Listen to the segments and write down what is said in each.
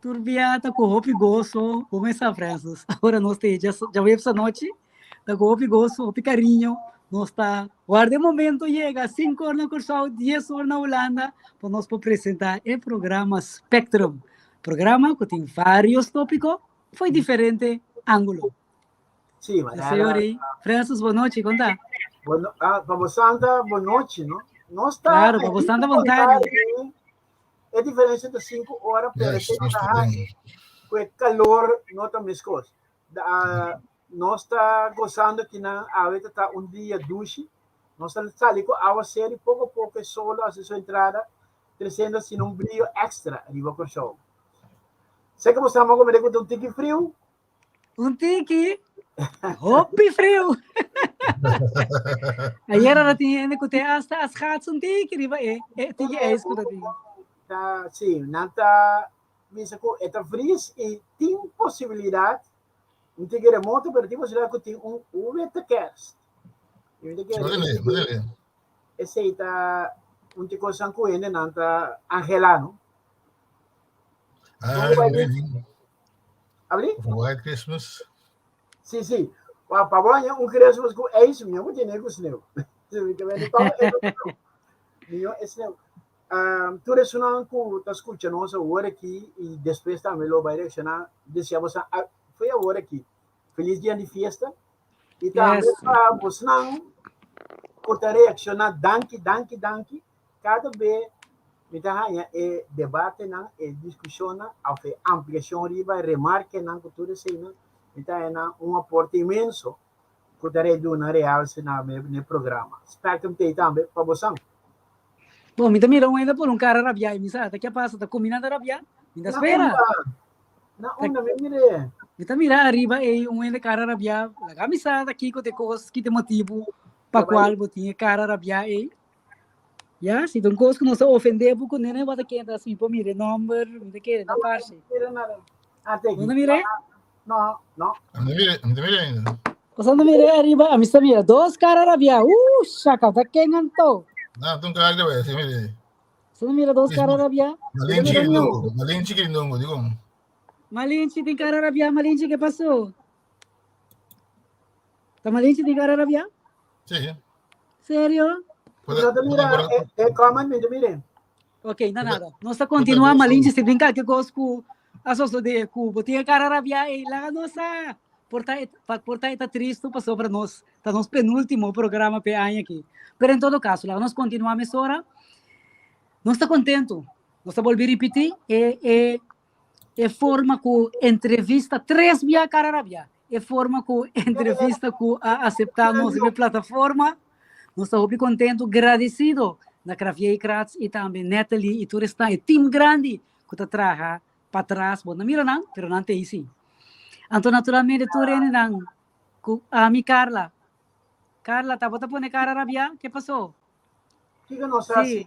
Tur bia ta ku hopi goso, bo mes sa Francis. Ora nos ta dja djaweps anochi, ta ku hopi goso, hopi kariño, nos ta warda e momento yega, sinku or na Kòrsou, dies or na Hulanda, pa nos por presentá e programa Spectrum. Programa ku tin vários tópiko fo'i diferente ángulo. Sí, Señor, Francis, bon nochi, kon ta? Bon, ah, pa bo santa, bon nochi, no? Nos ta Claro, pa bo santa bon tardi. E diferencia ta 5 ora, pero Yes, e nos ta ta hasi ku e calor no ta meskos. Da, nos ta gozando ki nan awe ta ta un dia dushi. Nos ta sali ku awa seri poko poko e solo hasi su entrada, treciendo asina un brillo extra riba Kòrsou. Sé ku bo sa mo ku ta un tiki friu. Un tiki. Hopi friu. Ayera no tin hende ku te hasta a schaats un tiki riba e, e tiki ijs ku ta tin. Ta, sí, nan ta bisa ku e ta vries i tin posibilidat, un tiki remoto, pero tin posibilidat ku tin un witte kerst. I mi ta kere Madre, madre. esei ta un di kosnan ku hendenan ta anhelá, no? Ah, really? Abri? White Christmas. Sí, sí. Pa pa bo haña un Christmas ku ijs, mi no tiene ku sneeuw. Sí, mi te vende todo Mi no e sneeuw. Um, tur esunnan ku ta skucha nos awor aki i despues tambe lo bai reakshoná, desea boso a, foi awor aki. Feliz dia di fiesta. I tambe pa bosnan ku ta reakshoná, danki, danki, danki. Kada be mi ta haña e debatenan, e diskushonnan òf e ampliashon riba e remarkenan ku tur eseinan, mi ta haña nan un aporte inmenso ku ta duna realse na e programa. Spectrum t'ei tambe pa bosan. Bon, mi ta mira un hende por un kara rabiá i mi sa ta ke pasa, ta kuminá ta rabiá? Mi ta Na spera. unda? Na unda mi mir'é? Mi ta mira ariba ei un hende kara rabiá, laga mi sa ta kiko ta e kos, ki ta e motibu pa kual bo tin e kara rabiá ei. Ya, si ta un kos ku nos a ofendé bo kuné, no bata kenta así, mi por mira e nòmber, mi ta kere, ta parse. No ta mir'é? No, no. Mi ta mira, mi ta mira ainda. Pasobra no mir'é ariba, ami sta mira dos kara rabiá. Uh, shaka, ta ken anto? No, ta un kara riba, si mira. So no mira dos kara rabiá? Malinchi Kirindongo, Malinchi Kirindongo, digo. Malinchi tin kara rabiá, Malinchi, ke pasó? Ta Malinchi tin kara rabiá? Sí. Serio? No te mira, e comment mi te mire. Ok, na nada. Nos ta continua Malinchi si tin kalke kos ku a sosode ku bo tin e kara rabiá ei, laga nos sa. Por ta por ta e ta tristu pasobra nos ta nos penultimo programa p'e aña aki. Pero en todo kaso, laga nos continua mesora. Nos ta kontentu. Nos ta bolbe ripití e e e forma ku entrevista tres bia kara rabiá. E forma ku entrevista ku a aseptá nos riba e plataforma. Nos ta hopi kontentu, gradesido na Kravier Kratz i tambe Natalie i tur esnan, e team grandi ku ta traha patras. Bo no mira nan, pero nan ta ei sí. Anto naturalmente tur hendenan ku ami Carla. Carla, tabata pone kara rabiá? Ke pasó? Kiko nos a Sí. hasi?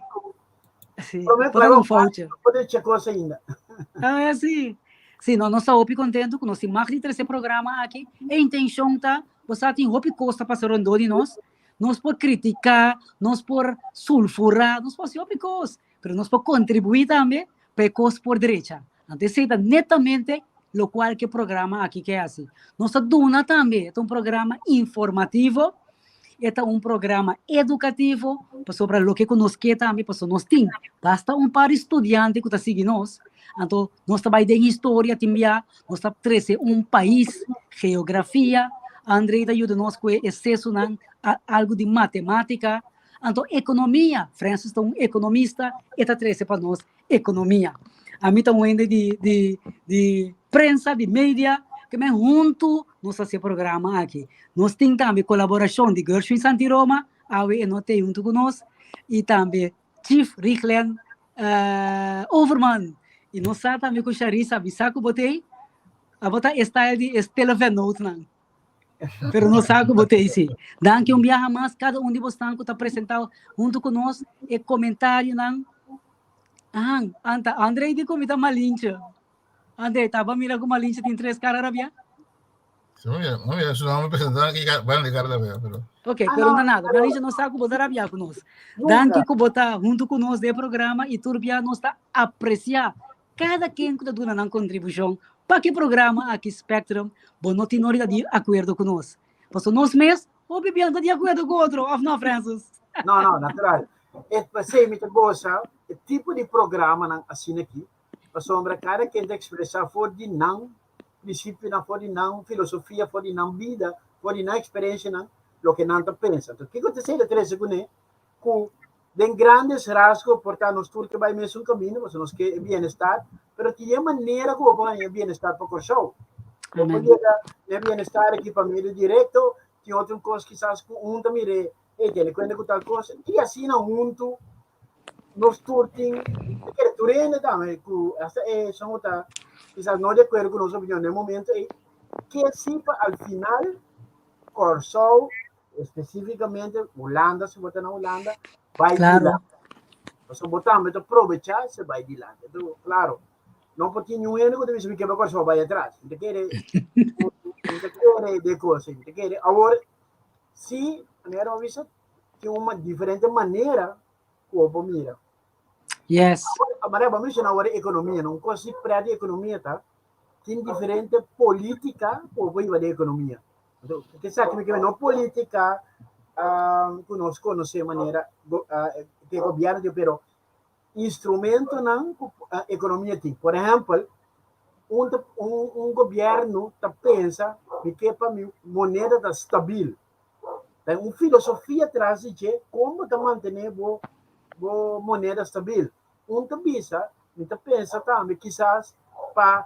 Sí, Promé por un foutje. Pode che cosa ainda. Ah, sí. Sí, no, nos ta hopi contento ku nos tin mag di trese programa aki. E intenshon ta, bo sa tin hopi kos ta pasa rondó di nos. Nos por kritiká, nos por sulfurá, nos por hasi hopi kos, pero nos por kontribuí tambe pa e kos por drecha. Anto esei ta netamente lokual ku e programa aki ke hasi. Nos ta duna tambe, e ta un programa informativo, e ta un programa edukativo, pasobra loke ku nos ke tambe, pasobra nos tin basta un par di studiante ku ta sigui nos, anto nos ta bai den historia tin bia, nos ta trese un pais, geografia, Andrei ta yuda nos ku e esesonan, algu di matematika, anto ekonomia, Francis ta un ekonomista, e ta trese pa nos ekonomia. Ami ta un hende di, di, di prensa, di media, ke men huntu nos hasi e programa aki. Nos tin tambe kolaborashon di Gershwin Santiroma, awe e no t'ei huntu ku nos, i tambe Chief Riglen uh, Overman. I nos sa tambe ku Sharissa bisa ku bo t'ei, abo ta e style di e stille vennootnan. Pero nos sa ku bo t'ei si. Danki un biaha mas kada un di bosnan ku ta presentá huntu ku nos e komentarionan. An, anta Andrei di ku mi ta malinche. Andrei, taba mira ku malinche tin tres kara rabiá? Sí, muy bien, muy bien. Su nombre presentado aquí, bueno, de cara rabia, pero. Ok, pero no nada. Malinche no sa ku bo ta rabiá ku nos. Danki ku bo ta huntu ku nos den programa i tur bia nos ta apresiá. Kada ken ku ta duna nan kontribushon pa ku e programa aki Spectrum, bo no tin nodi ta di akuerdo ku nos. Pasobra nos mes hopi biaha no ta di akuerdo ku otro, òf no, Francis? No, no, natural. E p'esei mi ta gosa e tipo di programanan asina aki, pasobra kada ken ta ekspresá for di nan prinsipionan, for di nan filosofia, for di nan bida, for di nan eksperensianan, loke nan ta pensa. Anto, kiko ta esei ta trese kuné? Ku Den grandes rasgos por ta nos tur ke bai mesun kaminda pasobra nos ke e bienestar, pero tin e manera ku bo por haña e bienestar pa Kòrsou. Bo por yega na e bienestar aki pa medio direkto, tin otro kos kisas ku un ta mir'é, hey, tene kuenta ku tal kos, i asina huntu nos tur tin, mi kere tur hende tambe ku asta e esun ku ta kisas no di akuerdo ku nos opinion den e momento ei, ke si pa al final Kòrsou Específicamente Hulanda, si bo ta na Hulanda, bai Claro. dilanti. Pasobra bo tambe ta probechá si bai dilanti. Enton, claro, no por tin niun hende ku ta bisa mi ke bai Kòrsou bai atras. Mi ta kere, mi ta kere de kos, mi ta kere. Awor, si, manera bo bisa, tin un diferente manera ku bo por mira. Yes. Awor, manera bo menshoná awor e ekonomia, no? Un kos di prèt di ekonomia ta, tin diferente polítika ku bo por hiba den ekonomia. Anto, ke sa ke no polítika uh, ku nos konosé manera uh, ke gobièrnu tin, pero instrumentonan ku uh, ekonomia tin. Por ehèmpel, un, un, un gobièrnu ta pensa mi ke pa mi moneda ta stabil. Ta un filosofia tras di dje kon bo ta mantené bo bo moneda stabil. Un ta bisa, mi ta pensa tambe kisas pa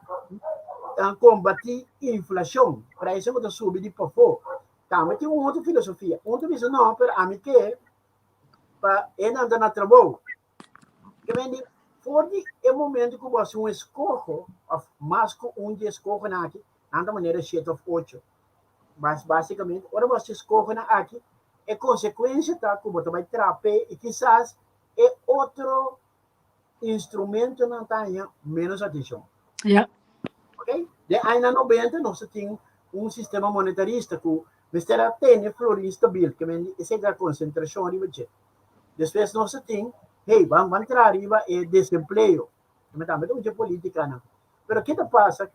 kombatí inflashon, preisnan ku ta subi di pafó. Tambe tin un otro filosofia. Un ta bisa no, pero ami ke pa e nan ta na trabou. Ke men di, for di e momento ku bo hasi un eskoho, òf mas ku un di eskohonan aki, nan ta manera shete òf ocho. Bas, basikamente, ora bo hasi eskohonan aki, e konsekuensia ta ku bo ta bai traha p'e i kisas E otro instrumentonan ta haña menos atenshon. Ja. Ok? Den añanan 90 nos a tin un sistema monetarista ku mester a tene florin stabil, ke men esei ta konsentrashon riba dje. Despues nos a tin, hey, ban ban traha riba e desempleo. Tambe tambe ta un dje politikanan. Pero ke ta pasa?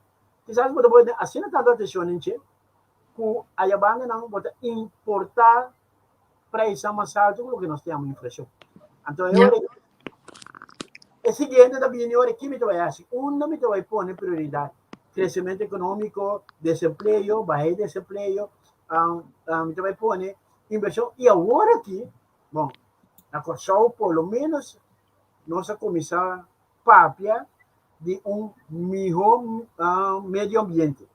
Kisas bo ta pone asina tantu atenshon den dje ku ayabandanan bo ta importá prijsnan mas alto ku loke nos ta yama inflashon. Anto e ora e siguiente ta bini ora ki mi ta bai hasi? Unda mi ta bai pone prioridat? Kresementu ekonómiko, desempleo, baha e desempleo, mi ta bai pone invershon. I awor aki, bon, na Kòrsou por lo ménos nos a kuminsá papia di un mihó medio ambiente.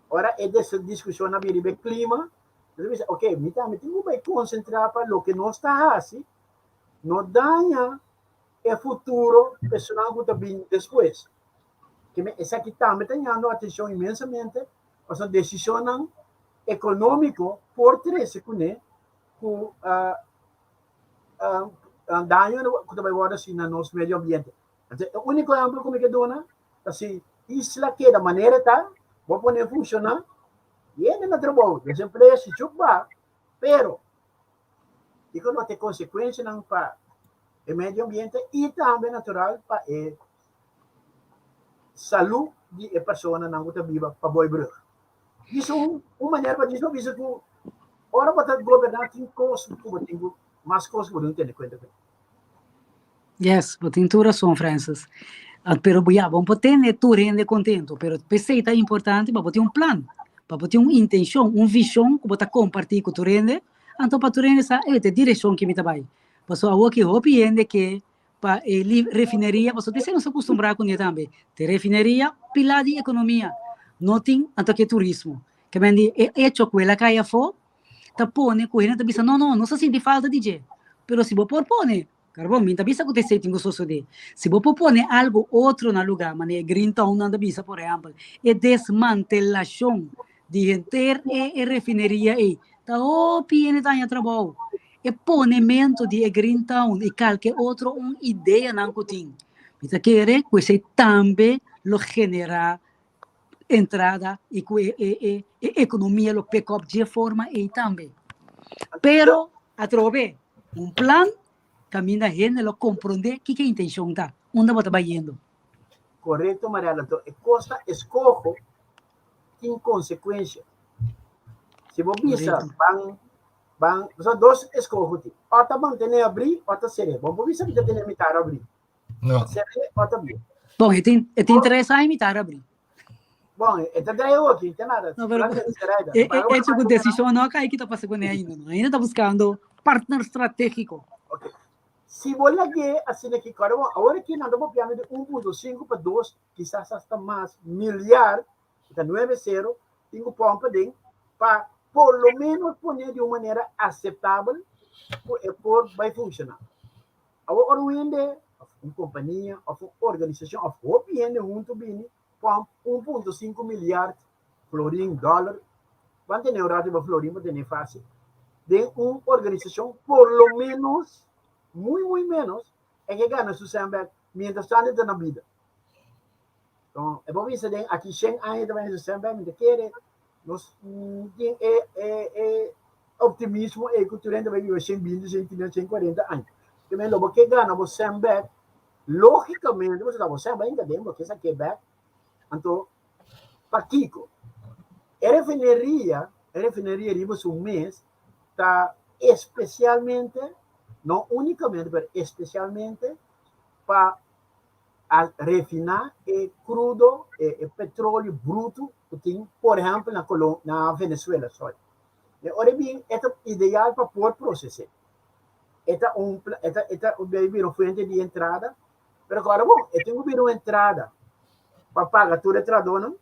Ora e diskushon a bini riba e klima, Nos a bisa, ok, mi tambe tin ku bai konsentrá pa loke nos ta hasi no daña e futuro personan ku ta bin despues. Keme esaki tambe ta yando atenshon inmensamente pasobra desishonnan ekonómiko por trese kuné ku daño ku ta bai wòrdu hasi na nos medio ambiente. Entonces, e úniko ehèmpel ku mi ke duna ta si isla keda manera e ta, bo pone funshoná, Hende na trabou, desempleo si chuk ba, pero kiko lo ta e konsekuensianan pa e medio ambiente i tambe natural pa e salú di e personanan ku ta biba pa Boibrug. Dis un un manera pa djis pa bisa ku ora bo ta goberná tin kos ku bo tin ku mas kos ku bo tin ku tene kuenta ku. Yes, bo tin tur rason, Francis. Ah, pero bo ya, bo por tene tur hende contento, pero p'esei ta importante pa bo tin un plan, pa bo tin un intencion, un vision cu bo ta comparti cu tur hende, anto pa tur hende sa, ey, ta e direccion ki mi ta bay. Pasobra awor ki hopi hende ke pa e li refineria, pasobra esei nos a custumbra cune tambe, te refineria, pila di economia, no tin, anto ke turismo. Ke men di e hecho cu el a cay afo, ta pone ku hende ta bisa, no, no, nos a sinti falta di dje. Pero si bo por pone, karbon, mi ta bisa ku ta esei tin ku sosodé. Si bo por pone algu otro na lugá, manera e Green Town nan ta bisa, por ehèmpel, e desmantelashon di henter e e refineria ei, ta hopi hende ta haña trabou. E ponementu di e Green Town i kalke otro un ideanan ku tin, mi ta kere ku esei tambe lo generá entrada y cu e, e, e, e economia lo pick up dje forma ei tambe. Pero, atrobe, un plan caminda hende lo comprende kiko e intencion ta, unda bo ta bayendo. Korekto Mariela, anto e kos ta eskoho tin konsekuensha. Si bo bisa ban ban, pasobra dos eskoho tin, o ta mantené abrí o ta ser'é. Bo no por bisa mi ta tene mitar abrí. No. Ser'é o ta abrí. Bon, e tin e tin tres aña mitar abrí. Bon, e ta drei hopi, no ta nada. No, pero e e hecho ku desishon no a kai kita pasa kuné ainda no. Ainda ta buskando partner stratégiko. Ok. Si bo lag'é asina ki kòrda bo, awor aki nan ta papiando di 1.5 pa 2, kisas hasta mas, milyar, ta nuebe sero, tin ku pòmpa den pa por lo ménos pon'é di un manera aseptabel ku e por bai funshoná. Awor ora un hende òf un kompania òf un organisashon òf hopi hende huntu bini pòmp 1.5 milyard florin, dòler, ban tene un ratu riba florin pa tene fásil, den un organisashon por lo ménos, muy muy ménos, e ke gana su sèn bèk mientras tantu e ta na bida. Enton, e por bisa den aki shen aña e ta bai su sèn bèk, mi ta kere nos tin e e e optimismo ei ku tur hende ta bai biba 120, 130, 140 aña. Ke men lo bo ke gana bo sèn bèk, lógikamente bo ta bo sèn bai hinka den, bo ke sak'é bèk, anto Pakiko? E refineria, e refineria riba su mes ta especialmente, no unicamente, pero especialmente pa a refina e crudo, e, e petróleo bruto ku tin, por ehempel, na Colom na Venezuela, sorry. E ora bin, e ta ideal pa por proces'é. E ta un, e ta, e ta bira un fuente di entrada. Pero kòrda bon, e tin ku bira un entrada pa paga tur e trahadónan,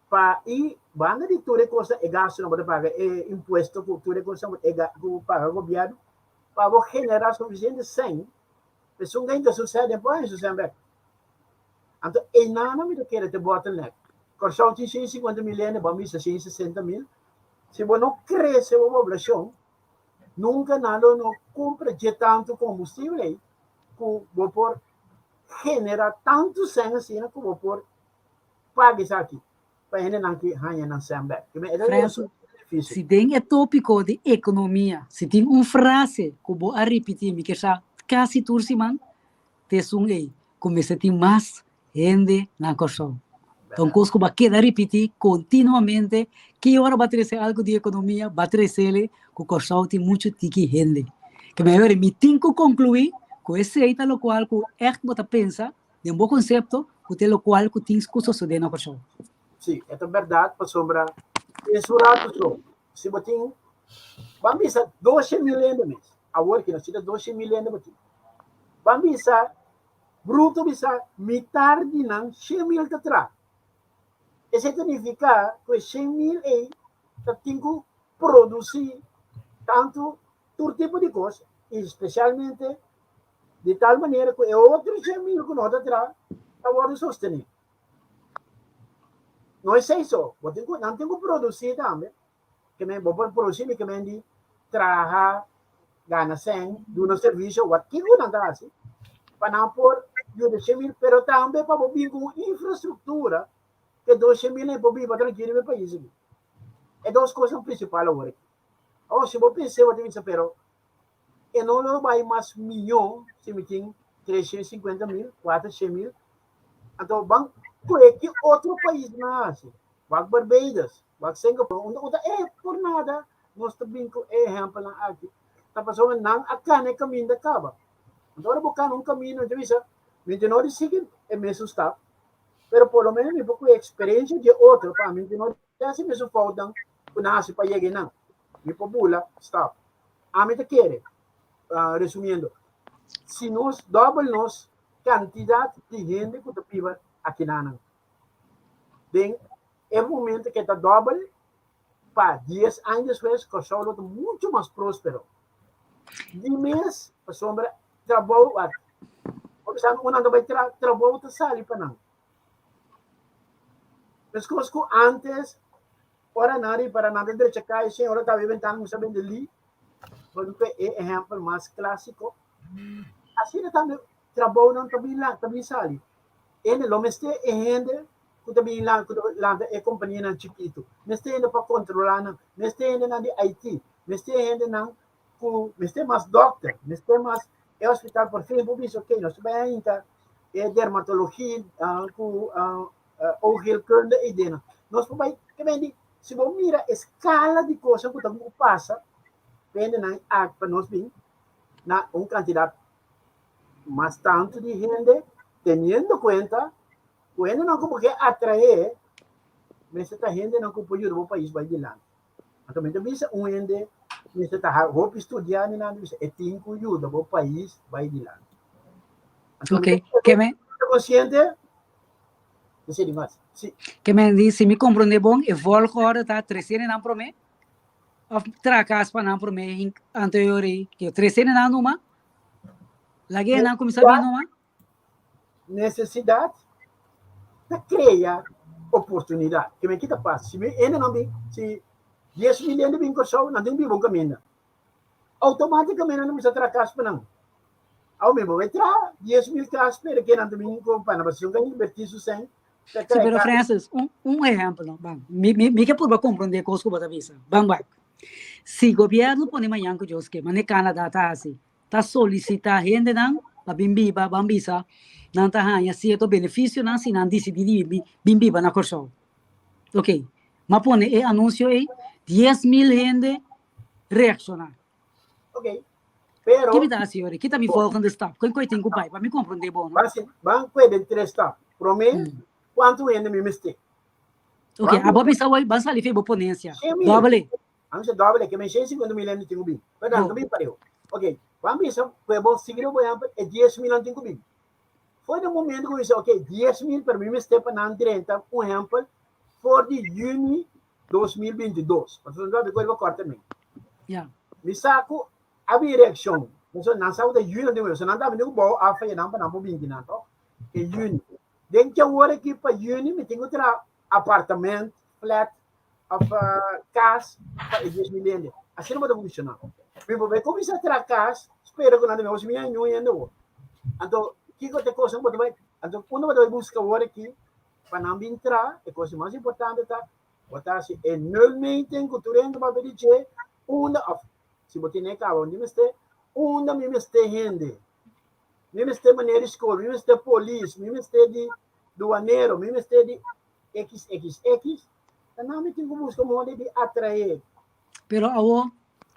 pa i banda di tur e kosnan, e gastunan bo ta paga, e impuesto ku tur e kosnan e ku paga gobièrnu, pa bo generá sufisiente sèn, pa esun ku a hinka su sèn den por haña su sèn bèk. Anto einan mi ta kere ta e bottleneck. Kòrsou tin 150 mil hende, bo a misa 160 mil. Si bo no krese bo poblashon, Nunka nan lo no kumpra dje tantu kombustibel ei ku bo por generá tantu sèn asina ku bo por paga esaki pa hendenan ki haña nan sèn bèk. Frenso, si den e tópiko di ekonomia si tin un frase ku bo a ripití mi ke sa kasi tur siman, ta esun ei, ku mester tin mas hende na Kòrsou. Ta un kos ku bo a keda ripití kontinuamente, ki ora bo a trese algu di ekonomia, bo a tresele ku Kòrsou tin muchu tiki hende. Ke mi a weri, mi tin ku konkluí ku esei ta lokual ku ègt bo ta pensa den bo konsepto ku ta e lokual ku tin ku sosodé na Kòrsou. Sí, e ta bèrdat pasobra pensa un ratu so, si bo tin, ban bisa 12 mil hende mes, awor ki nos tin ta 12 mil hende bo tin, ban bisa Bruto bisa mitar di nan 100 mil ta traha. Esei ta nifiká ku e 100 mil ei ta tin ku produsí tantu tur tipo di kos i spesialmente di tal manera ku e otro 100 mil ku no ta traha ta wòrdu sostené. No esei so, bo tin ku nan tin ku produsí tambe. Ke men bo por produsí mi ke men di traha, gana sèn, duna servisio, wat kiko nan ta hasi pa nan por yuda 100 mil, pero tambe pa bo bin ku un infrastruktura ke 200 mil nan por biba trankil riba e pais aki. E dos kosnan prinsipal awor aki. Awor si bo pens'é bo ta bisa pero e no lo bai mas mihó si mi tin 350 mil, 400 mil, anto ban kohe ki otro pais nan a hasi. Wak Barbados, wak Singapore, unda unda e por nada nos ta bin ku e ehèmpelnan aki. Ta pasobra nan a kana e kaminda kaba. Anto ora bo kana un kaminda, mi ta bisa, mi ta no di sigui e mesun stap, pero por lo menos mi por ku e eksperensia di e otro pa mi no di hasi e mesun foutnan ku nan hasi pa yega einan. Mi por bula stap. Ami ta kere, resumiendo, si nos dòbel nos kantidat di hende ku ta biba akinanan, Den e momento ke ta dòbel, pa 10 aña despues Kòrsou lo ta muchu mas próspero. Di mes, pasobra trabou, wak, bo bisa un nan ta bai tra, trabou ta sali pa nan. Meskos ku antes, ora nan ripara nan ta drecha kai, sin ora ta bentana kuminsá bende li, bo ta e ehèmpel mas klásiko. Asina tambe trabounan ta bin ta bin sali. Hende lo mester e hende ku ta bin ku ta lanta e kompanianan chikitu. Mester hende pa kontrolá nan, mester hendenan di IT, mester hendenan ku mester mas dòkter, mester mas e hospital por fin por bisa ok nos ta bai ainda. E dermatologie, ku oogheelkunde i dena. Nos por bai, ke men di, si bo mira e skala di kosnan ku ta pasa, hendenan ak pa nos bin na un kantidat mas tantu di hende, teniendo kuenta ku hendenan ku bo ke atraé mester ta hendenan ku por yuda bo pais bai dilanti. Anto mi ta bisa un hende mester ta hopi studiá ni nan ta bisa e tin ku yuda bo pais bai dilanti. Anto mi ta ke men konsiente esei di mas. Si. Ke men di si mi komprondé bon e volgorde ta trese nan promé òf traha kas pa nan promé anterior ei ke trese nan numa lag'é nan kuminsá bin numa. Nesesidat ta krea oportunidat. Ke men kita pasa? Si mi hende nan bin, si 10.000 hende bin Kòrsou, nan tin biba un kaminda. Outomátikamente nan ta kuminsá traha kas pa nan. Awo mi bo bai traha 10.000 kas pero ke nan ta bin ku pa nan pasobra si un ka invertí su sèn ta Sí, pero Francis, un, un ehèmpel no. Ban, mi, mi, mi ke purba komprondé kos ku bo ta bisa. Ban wak. Si gobièrnu pone mañan ku Dios ke, manera Canada ta hasi, ta solisitá hendenan pa bin biba, ban bisa nan ta haña sierto benefisionan si nan disidí di bin bin biba na Kòrsou. Ok, m'a pone e anunsio ei, 10.000 hende reakshoná. Ok, pero Ki mi ta hasi ora? Ki ta mi volgende stap? Kon ku e tin ku bai? Pa mi komprondé bon, no? Ban si, ban kue den tres stap. Promé, kuantu hende mi mester? Ok, abo bisa woi, ban sali fe bo ponensia. 100.000. Dòbel. Ami sa dòbel ke men 150 mil hende tin ku bin. Pero nan ta bin pareu. Ok, ban bisa ku e bo sigui bo ehèmpel e 10 mil nan tin ku bin. For di momento ku bisa ok 10 mil pero mi mester pa nan drenta un ehèmpel for di yüni 2022. Pasobra nan ta bin ku kòrta men. Ya. Mi sa ku a bin reakshon. Pasobra nan sa ku ta yüni nan tin ku bin. So nan ta bin ku bou af nan pa nan por binti nan tòg. E yüni. Den ki awor aki pa yüni mi tin ku traha apartament, flat, of kas pa e 10.000 hende. Asina bo ta funciona. Mi por bai kuminsá traha kas, spera ku nan ta bin, mi a ñun hende awor. Anto, kiko ta e kosnan ku bo ta bai, anto unda bo ta bai buska awor aki pa nan bin traha, e kos di mas importante ta, bo ta hasi e nulmeting ku tur hende papia di dje, unda, of si bo tene kaba unda mester, unda mi mester hende. Mi mester manera di skol, mi mester polis, mi mester di duanero, mi mester di XXX, ta nan mi tin ku buska moda di atraé. Pero awo,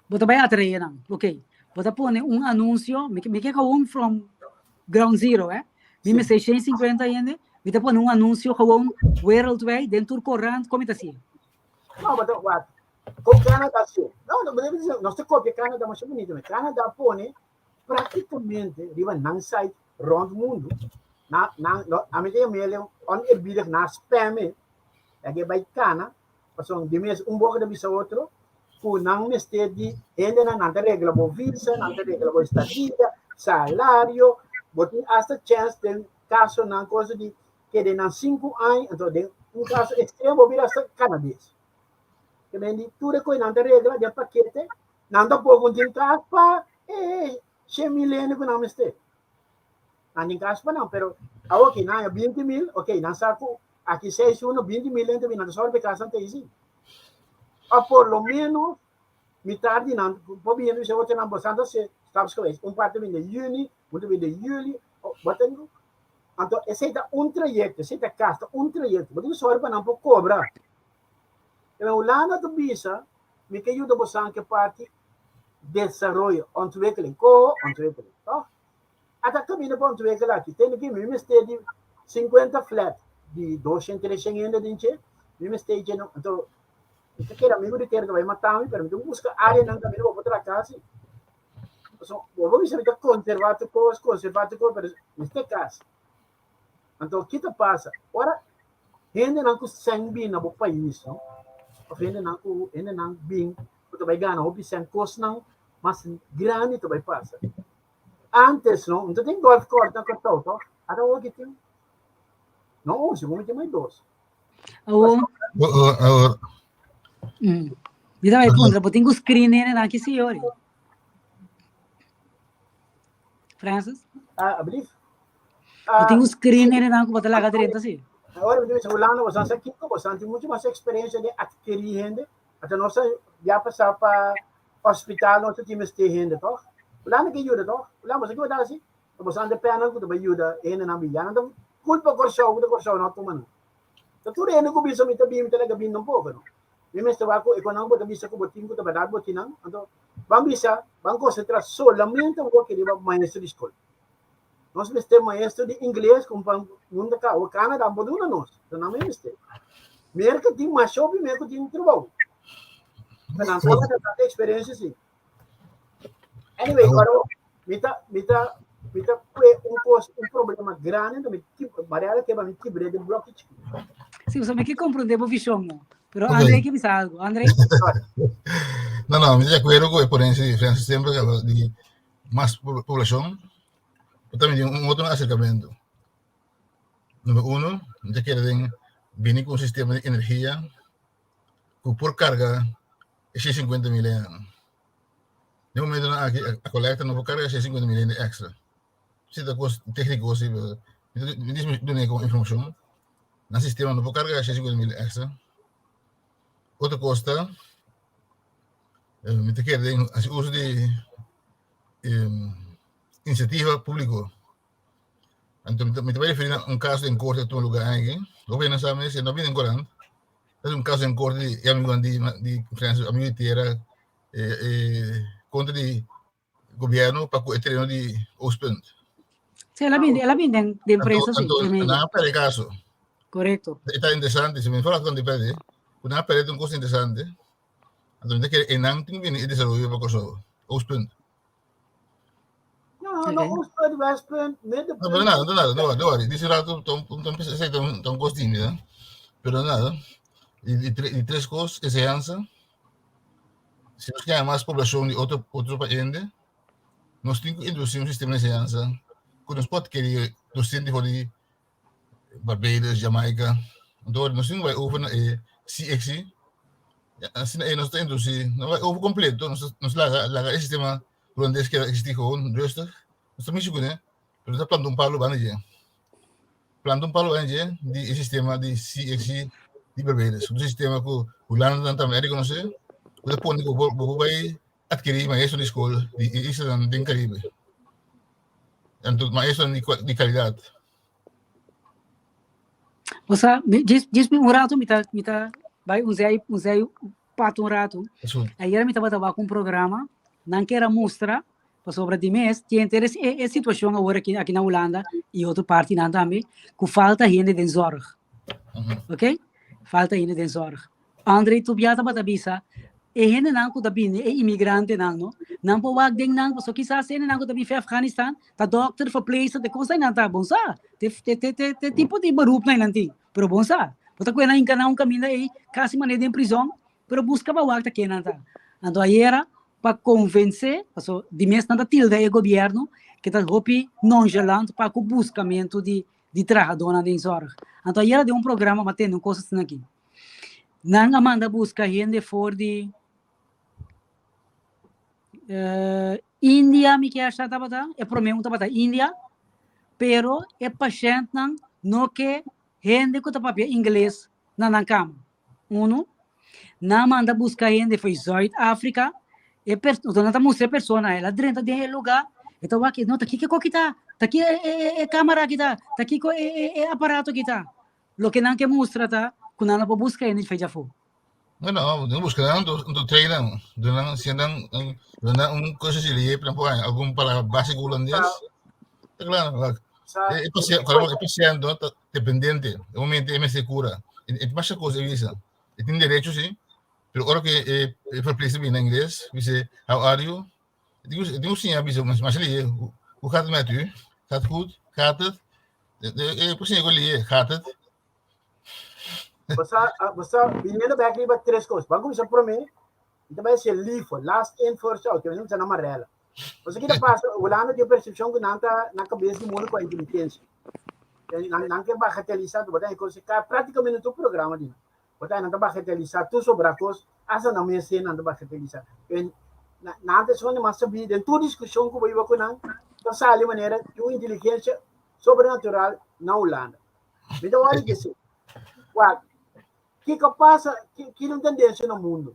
bo ta bai atraé nan, ok. Bo ta pone un anunsio, mi mi ke gewoon from ground zero, eh. Mi mester 150 hende, mi ta pone un anunsio gewoon wereldwijd den tur korant, kon mi ta hasié? No, bo ta wak, kon Canada hasié? No, no, bo debe di, nos ta kopia Canada masha bunito, Canada a pone práktikamente riba nan site rònt mundu, na nan no ami ta yam'é el oneerbiedig na spam e, ya ke bai kana, pasobra di mes un boka ta bisa otro ku nan mester di hendenan, nan ta regla bo visa, nan ta regla bo estadia, salario, bo tin asta chèns den kasonan kosa di kede nan sinku aña, anto den un kaso ekstremo bo bira asta kanades. Ke men di tur e koe nan ta regla den pakete, nan tampoko no tin kas pa e 100.000 hende ku nan mester. Nan tin kas pa nan, pero awor ki nan haña 20.000, ok, nan sa ku aki seis uno 20.000 hende bin, nan ta sòru pa e kasnan ta isi. Òf por lo ménos mitar di nan por bini bisa otro nan bo santo se stapsgewijs, un parti bin den yüni, un ta bin den yüli, bo ta anto esei ta un trayekto, esei ta kas, ta un trayekto, bo tin ku sòru pa nan por kobra. Pero Hulanda ta bisa, mi ke yuda bosan ke parti desaroyo, ontwikkeling, koho ontwikkeling, toch? Ata kaminda pa ontwikkel aki, tende ki mi mester di 50 flat di 200, 300 hende den dje, mi mester dje no, anto mi ta kere amigo di tera ta bai mata mi, pero mi tin ku buska areanan kaminda bo por traha kas si. Pasobra bo por bisa mi ta konserva tur kos, konserva tur kos, pero mester kas. Anto ki ta pasa? Ora hendenan ku sèn bin na bo pais, no? Of hendenan ku hendenan bin ku ta bai gana hopi sèn, kosnan mas grandi ta bai pasa. Antes, no, no ta tin golf course na Kòrsou, tòg? Ata awor ki tin. No un, segun mi tin mai dos. Awor, Awor, mi ta bai puntra, bo tin ku screen hendenan ki si yori? Francis? Ah, ablief. Bo tin un screen nene ku bo ta laga drenta si. Ahora mi ta Hulanda, bo sa kiko, bo tin mucho mas experiencia de adquirir hende. Ata nos ya pasa pa hospital, nos tin mester hende, toch? Hulanda ke yuda, toch? Hulanda, bo sa kiko bo ta hasi? Ta boso de panel ku ta bai yuda e hendenan bin. Ya nan ta kulpa Kòrsou ku ta Kòrsou no a tuma nan. Ta tur hende ku bisa mi ta bin mi ta laga bin tampoko no. Mi mester wak ku e konan bo ta bisa ku bo tin ku ta bèrdat bo tin nan. Anto ban bisa ban konsentrá solamente awor ke riba maestro di skol. Nos mester maestro di ingles ku pan unda ka awor Canada bo duna nos. Ta nan mi mester. Merka tin masha hopi mer ku tin trabou. Ta nan tabata tanta eksperensia si. Anyway, ora mi ta mi ta mi ta kue un kos un problema grande anto mi Mariela ke ba mi kibr'é den bloki chikito. Sí, pasobra mi ke komprondé bo vishon no. Pero okay. André ke bisa algo. André? No, no, mi ta de acuerdo ku e ponencia di Francis semper que habla di mas poblacion, pero también di un otro acercamiento. Número uno, mi ta kere den bini ku un sistema di energia ku por karga e 650 mil enan. Den momentonan aki a kolekta no por karga e 650 mil hende extra. Si ta kos tékniko si, pero mi dis mi duna komo informashon. Nan sistema no por karga e 650 mil extra. Otro kos ta, mi ta kere den hasi uso di inisiativa públiko. Anto mi ta bai referí na un kaso den korte ku tuma lugá aki. Hopi hende no sa mes, e no bini den korant. Ta un kaso den korte di e amigunan di di Frans, amigu di tera, kontra di gobièrnu pa ku e tereno di Oostpunt. Sí, el a bini, el a bini den, den prensa, sí. Anto, den media. nan a perde kaso. Korekto. E ta interesante, si mi for kon di perde, ku nan a perde ta un kos interesante. Anto mi ta kere e nan tin ku bini e desaroyo pa Kòrsou, Oostpunt. No, no, Oostpunt, Westpunt, Middenpunt. No, pero nada, no, nada, no, no worry. Dice rato, tom, tom, tom, esei ta un, ta un kos tímida, pero nada. I, i, tre, i tres kos, enseñansa. Si nos kere mas poblacion di otro, otro paende, nos tin ku introduci un sistema di enseñansa ku nos por adkeri docente for di Barbados, Jamaica. Anto nos tin ku bai over na e CXC. Asina ei nos ta introduci, no bai over completo, nos nos laga laga e sistema hulandes keda existi gewoon rustig. Nos ta mishi kuné, pero nos ta planta un palo banda dje. Planta un palo banda dje di e sistema di CXC di Barbados. Un sistema ku Hulanda tambe a rekonosé, ku ta pone ku bo bo bai adkeri maestro di skol di e islanan den Karibe. Anto maestronan di di kalidat. Osea, mi, djis, djis mi un rato mi ta, mi ta bai un zei, un zei pat un rato. Eso. Ayer mi tabata wak un programa, nan kier a mustra, pasobra di mes tin interes e, e situacion awor aki, aki na Hulanda y otro partinan tambe, cu falta hende den zorg. Ok? Falta hende den zorg. André Tubia tabata bisa, e hendenan ku ta bini, e imigrantenan no, nan por wak den nan, pasobra kisas e hendenan ku ta bini for Afganistan ta dòkter, verpleegster, te kos nan ta, bon sa, te te te te te tipo di beroepnan nan tin, pero bon sa, bo ta kue nan hinka nan un kaminda ei kasi manera den prizòn, pero buska pa wak ta ken nan ta. Anto ayera pa konvensé, pasobra di mes nan ta tilda e gobièrnu ke ta hopi nonchalant pa ku buskamentu di di trahadónan den zòrg. Anto ayera den un programa mi a tende un kos asina aki. Nan a manda buska hende for di India mi kier sa tabata, e prome un tabata India, pero e pashèntnan no ke hende ku ta papia ingles na nan kama. Uno, nan a manda buska hende for Zuid Afrika, e per, nan ta mustra e persona, el a drenta den e lugá, e ta wak, no ta kiko ki ta, ta ki e kamera aki ta, ta kiko e aparato aki ta. Loke nan ke mustra ta ku nan no por buska hende di fecha afó. No, no, no buska nan, anto train nan, duna nan, siña nan, duna nan un kursus di lei pa nan por haña algun palabra básiko hulandes. Ta klaro, wak. E pasie, e pasiënt no ta dependente, e momento e mester kura. E tin masha kos e bisa. E tin derecho si, pero ora ku e verpleegster bini na ingles, bisa how are you? E tin ku siña bisa masha lei, hoe gaat het met u? Gaat goed? Gaat het? E por siña ku lei, gaat het? Bosa, bosa, viniendo bek riba tres kos. Ban kuminsá promé, i ta bai hasi LIFO, last in first out, ke mester kuminsá na Marela. Bosa ki ta pasa, Hulanda tin e persepshon ku nan ta na kabes di mundu ku inteligensia. Nan, nan ke bagatelisá, bo ta kos ka práktikamente tur programa di nan. Bo ta nan ta bagatelisá tur sobrá kos, asta nan mes nan ta bagatelisá. En, nan ta esun mas sabí, den tur diskushon ku bo hiba ku nan, ta sali manera di un inteligensia sobrenatural na Hulanda. Mi ta wòrdu disi, wak, kiko pasa, ki un tendensia na mundu?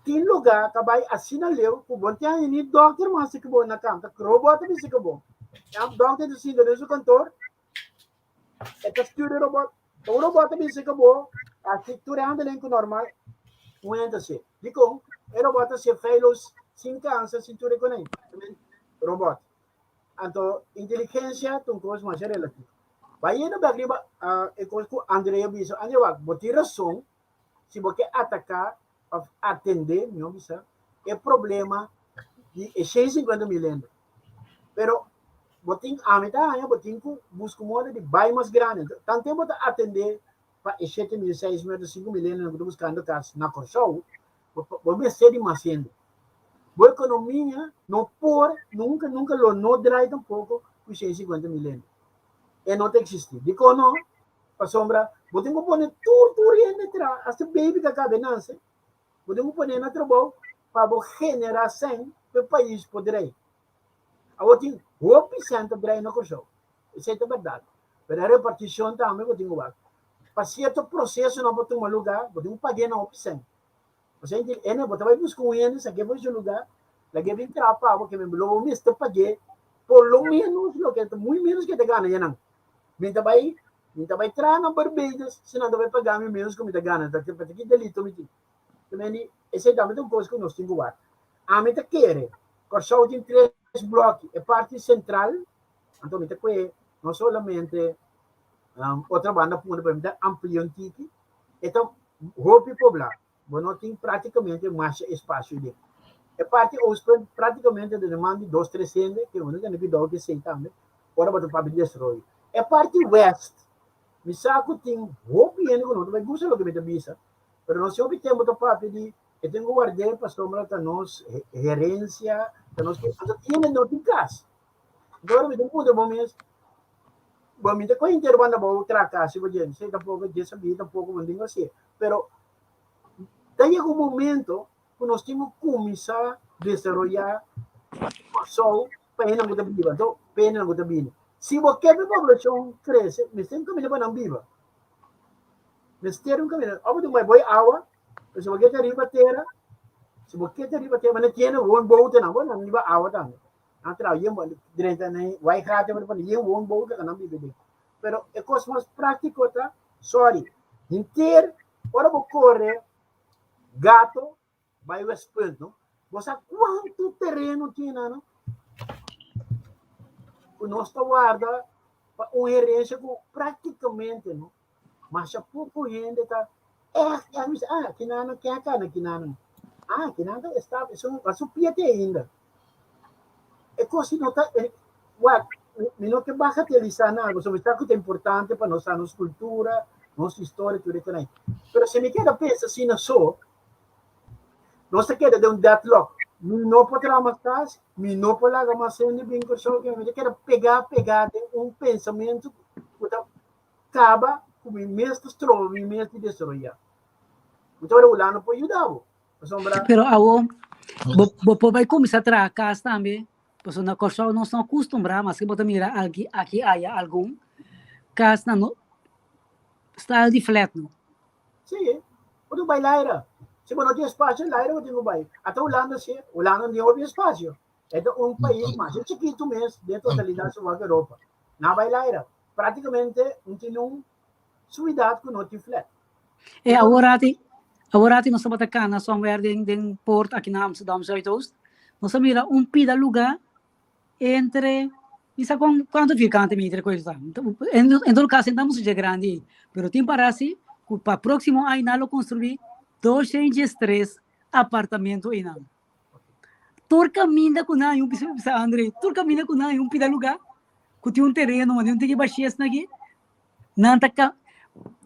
Tin lugá ta bai asina leu ku bo no tin haña ni dòkter mas ku bo na kanta, robòt ta bisa ku bo. E dokter ta sinta den su kantor, e ta stuur e robot. Un robot ta bisa ku bo hasi tur e handeling ku normal un hende ta hasi. Dikon? E robot ta hasi feilloos, sin kansa, sin tur e konei. Robot. Anto inteligensia ta un kos masha relativo. Bayendo bek riba e kos ku André a bisa, André wak, bo tin rason si bo ke ataká òf atendé, mihó bisa, e problema di e 150 mil hende. Pero bo tin, ami ta haña bo tin ku buska un moda di bai mas grandi. Tanten bo ta atendé pa e 7 mil, 6 mil òf 5 mil hendenan ku ta buskando kas na Kòrsou, bo mester di mas hende. Bo ekonomia no por, nunka, nunka lo no drai tampoko ku 150 mil hende. E no ta eksistí. Dikon no? Pasobra bo tin ku pone tur tur hende traha, asta baby ku a kaba e nase, bo tin ku pone na trabou pa bo generá sèn pa e pais por drai. Awor tin hopi sèn ta drai na Kòrsou, esei ta bèrdat, pero e repartishon tambe bo tin ku wak. Pa sierto prosesonan por tuma lugá, bo tin ku pag'é na hopi sèn. Osea inti ene bo ta bai buska un hende sak'é for su lugá, lag'é bin traha pa bo, ke men lo bo mester pag'é por lo ménos loke ta muy ménos ke ta gana yanan. Mi ta bai mi ta bai traha na Barbados si nan ta bai paga mi ménos ku mi ta gana, ta ki delito mi tin? Te men di esei tambe ta un kos ku nos tin ku wak. Ami ta kere Kòrsou tin tres blòki, e parti sentral, anto mi ta kue no solamente otro banda punda pero mi ta amplia un tiki, e ta hopi poblá, bo no tin práktikamente masha espasio den. E parti oostpunt práktikamente ta den man di dos tres hende, ke bo no tene kuidou ku esei tambe ora bo ta papia di desaroyo. E parti west, mi sa ku tin hopi hende ku no ta bai gusta loke mi ta bisa, pero nos hopi tempu ta papia di e tin ku ward'é pasobra ta nos herensia, ta nos ke, anto tin hende no tin kas. Anto ora mi ta puntra bo mes, bo mi ta kohe henter banda bo traha kas si bo dje, si tampoko dje sabí tampoko bo no tin ku hasié. Pero ta yega un momento ku nos tin ku kuminsá desaroyá Kòrsou pa hendenan ku ta biba, anto pa hendenan ku ta bini. Si bo ke pa e poblashon krese, mester un kaminda pa nan biba. Mester un kaminda. Òf bo tin ku bai boi awa, pero si bo ke ta riba tera, si bo ke ta riba tera, bo no tiene woonbotennan, bo nan riba awa tambe. Nan traha yen bo drenta na waigaten bo ta pone yen woonboten ka nan biba den. Pero e kos mas práktiko ta, sorry, henter ora bo kore gato bai Westpunt, no? Bo sa kuantu tereno tin nan, no? Ku nos ta warda pa un herensia ku práktikamente, no? Masha poko hende ta ègt ègt bisa, ah, kinan ken a kana kinan? Ah, kinan ta estap, esun a su pia te ainda. E kos no ta, wak, mi no ke bagatelisá nada, pasobra mi sa ku ta importante pa nos sa nos kultura, nos historia, tur e konai. Pero si mi keda pensa asina so, nos ta keda den un deadlock. Mi no por traha mas kas, mi no por laga mas hende bin Kòrsou, mi ta keda pegá pegá den un pensamentu ku ta kaba ku mi mes ta stroba mi mes di desaroyá. Anto ora Hulanda por yuda bo. Pasobra. Pero awo bo bo por bai kuminsá traha kas tambe, pasobra na Kòrsou nos no akustumbrá, maske bo ta mira aki aki aya algun kasnan no style di flat no. Sí, bo tin ku bai laira. Si bo no tin espasio, laira bo tin ku bai. Ata Hulanda sí, Hulanda no tin hopi espasio. E ta un pais masha chikitu mes den totalidat su wak Europa. Nan a bai laira. Práktikamente un tin un suidat ku no tin flat. E aworati, aworati nos tabata kana somewhere den den poort aki na Amsterdam Zuidoost. Nos a mira un pida luga entre mi sa kon kuantu vierkante meter ku ta. En en todo caso no ta mucho grandi, pero tin para si ku pa próximo aña nan lo construí 203 apartamento einan. Tur kaminda ku nan bisa bisa Andre, tur kaminda ku nan un pida lugá ku tin un tereno, un tiki bashes na aki, nan ta ka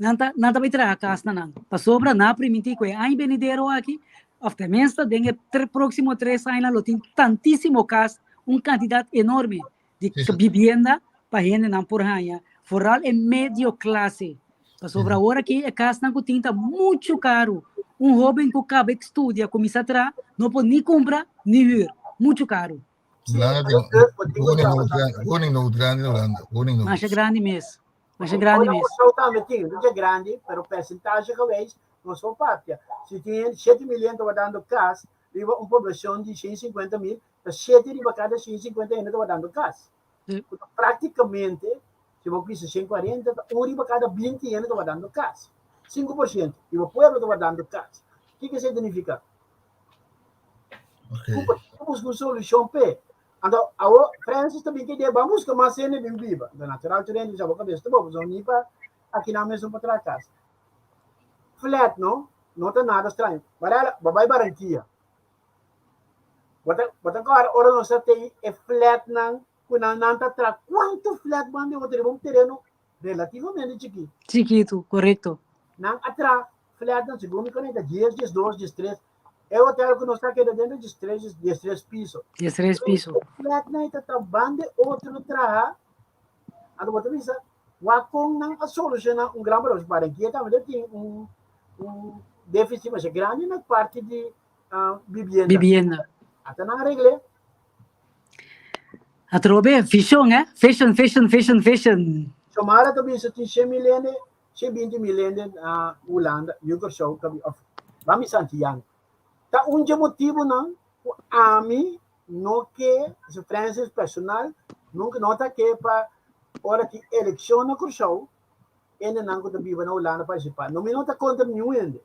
nan ta nan ta bai traha kas na nan. Pasobra nan a primintí ku e aña benidero aki, òf tenminste den e próksimo 3 añanan lo tin tantísimo kas, un kantidat enorme di bibienda pa hendenan por haña, foral e medio klase. Pasobra awor aki e kasnan ku tin ta muchu karu. Un hóben ku kaba e studia kuminsá traha no por ni kumpra ni hür, muchu karu. Woningnood grandi na Hulanda, woningnood. Masha grandi mes, masha grandi mes. Kòrsou tambe tin, no dje grandi, pero persentahe gewees nos por papia. Si tin 7 mil hende tabata dando kas riba un poblashon di 150 mil, ta 7 riba kada 150 hende tabata dando kas. Ku ta práktikamente, si bo bisa 140, ta un riba kada 20 hende ta wardando kas. 5% di bo pueblo ta wardando kas. Kiko esei ta nifiká? Ok. Ku buska un solushon p'e. Anto awo Francis ta bin ku idea, ban buska mas hende bin biba. Anto natural tur hende bisa bo kabes ta bo, pasobra ni pa akinan mes no por traha kas. Flat no, no ta nada straño. Barala, bo bai Barranquilla. Bo ta, bo ta kòrda ora nos a tei e flatnan ku nan nan ta traha kuantu flat bo hende riba un tereno relativamente chikí. Chikitu, korekto. Nan a traha flatnan segun mi konekta dies, diesdos, diestres. E hotel ku nos ta keda den ta diestres, diestres piso. Diestres piso. E flatnan ta ta banda otro traha. Anto bo ta bisa wak kon nan a solushoná un gran problema. Barranquilla tambe ta tin un un déficit masha grandi na parti di bibienda. Bibienda. Ata nan a regl'é. Atrobe, vision, eh? Vision, vision, vision, vision. Xiomara ta bisa tin shen mil hende, shen binti mil hende na Hulanda, yu Kòrsou ta of ban bisa Antiano. Ta un dje motibunan ku ami no ke, Francis personal, nunka no ta ke pa ora tin elekshon na Kòrsou, hendenan ku ta biba na Hulanda partisipá. No mi no ta kontra niun hende,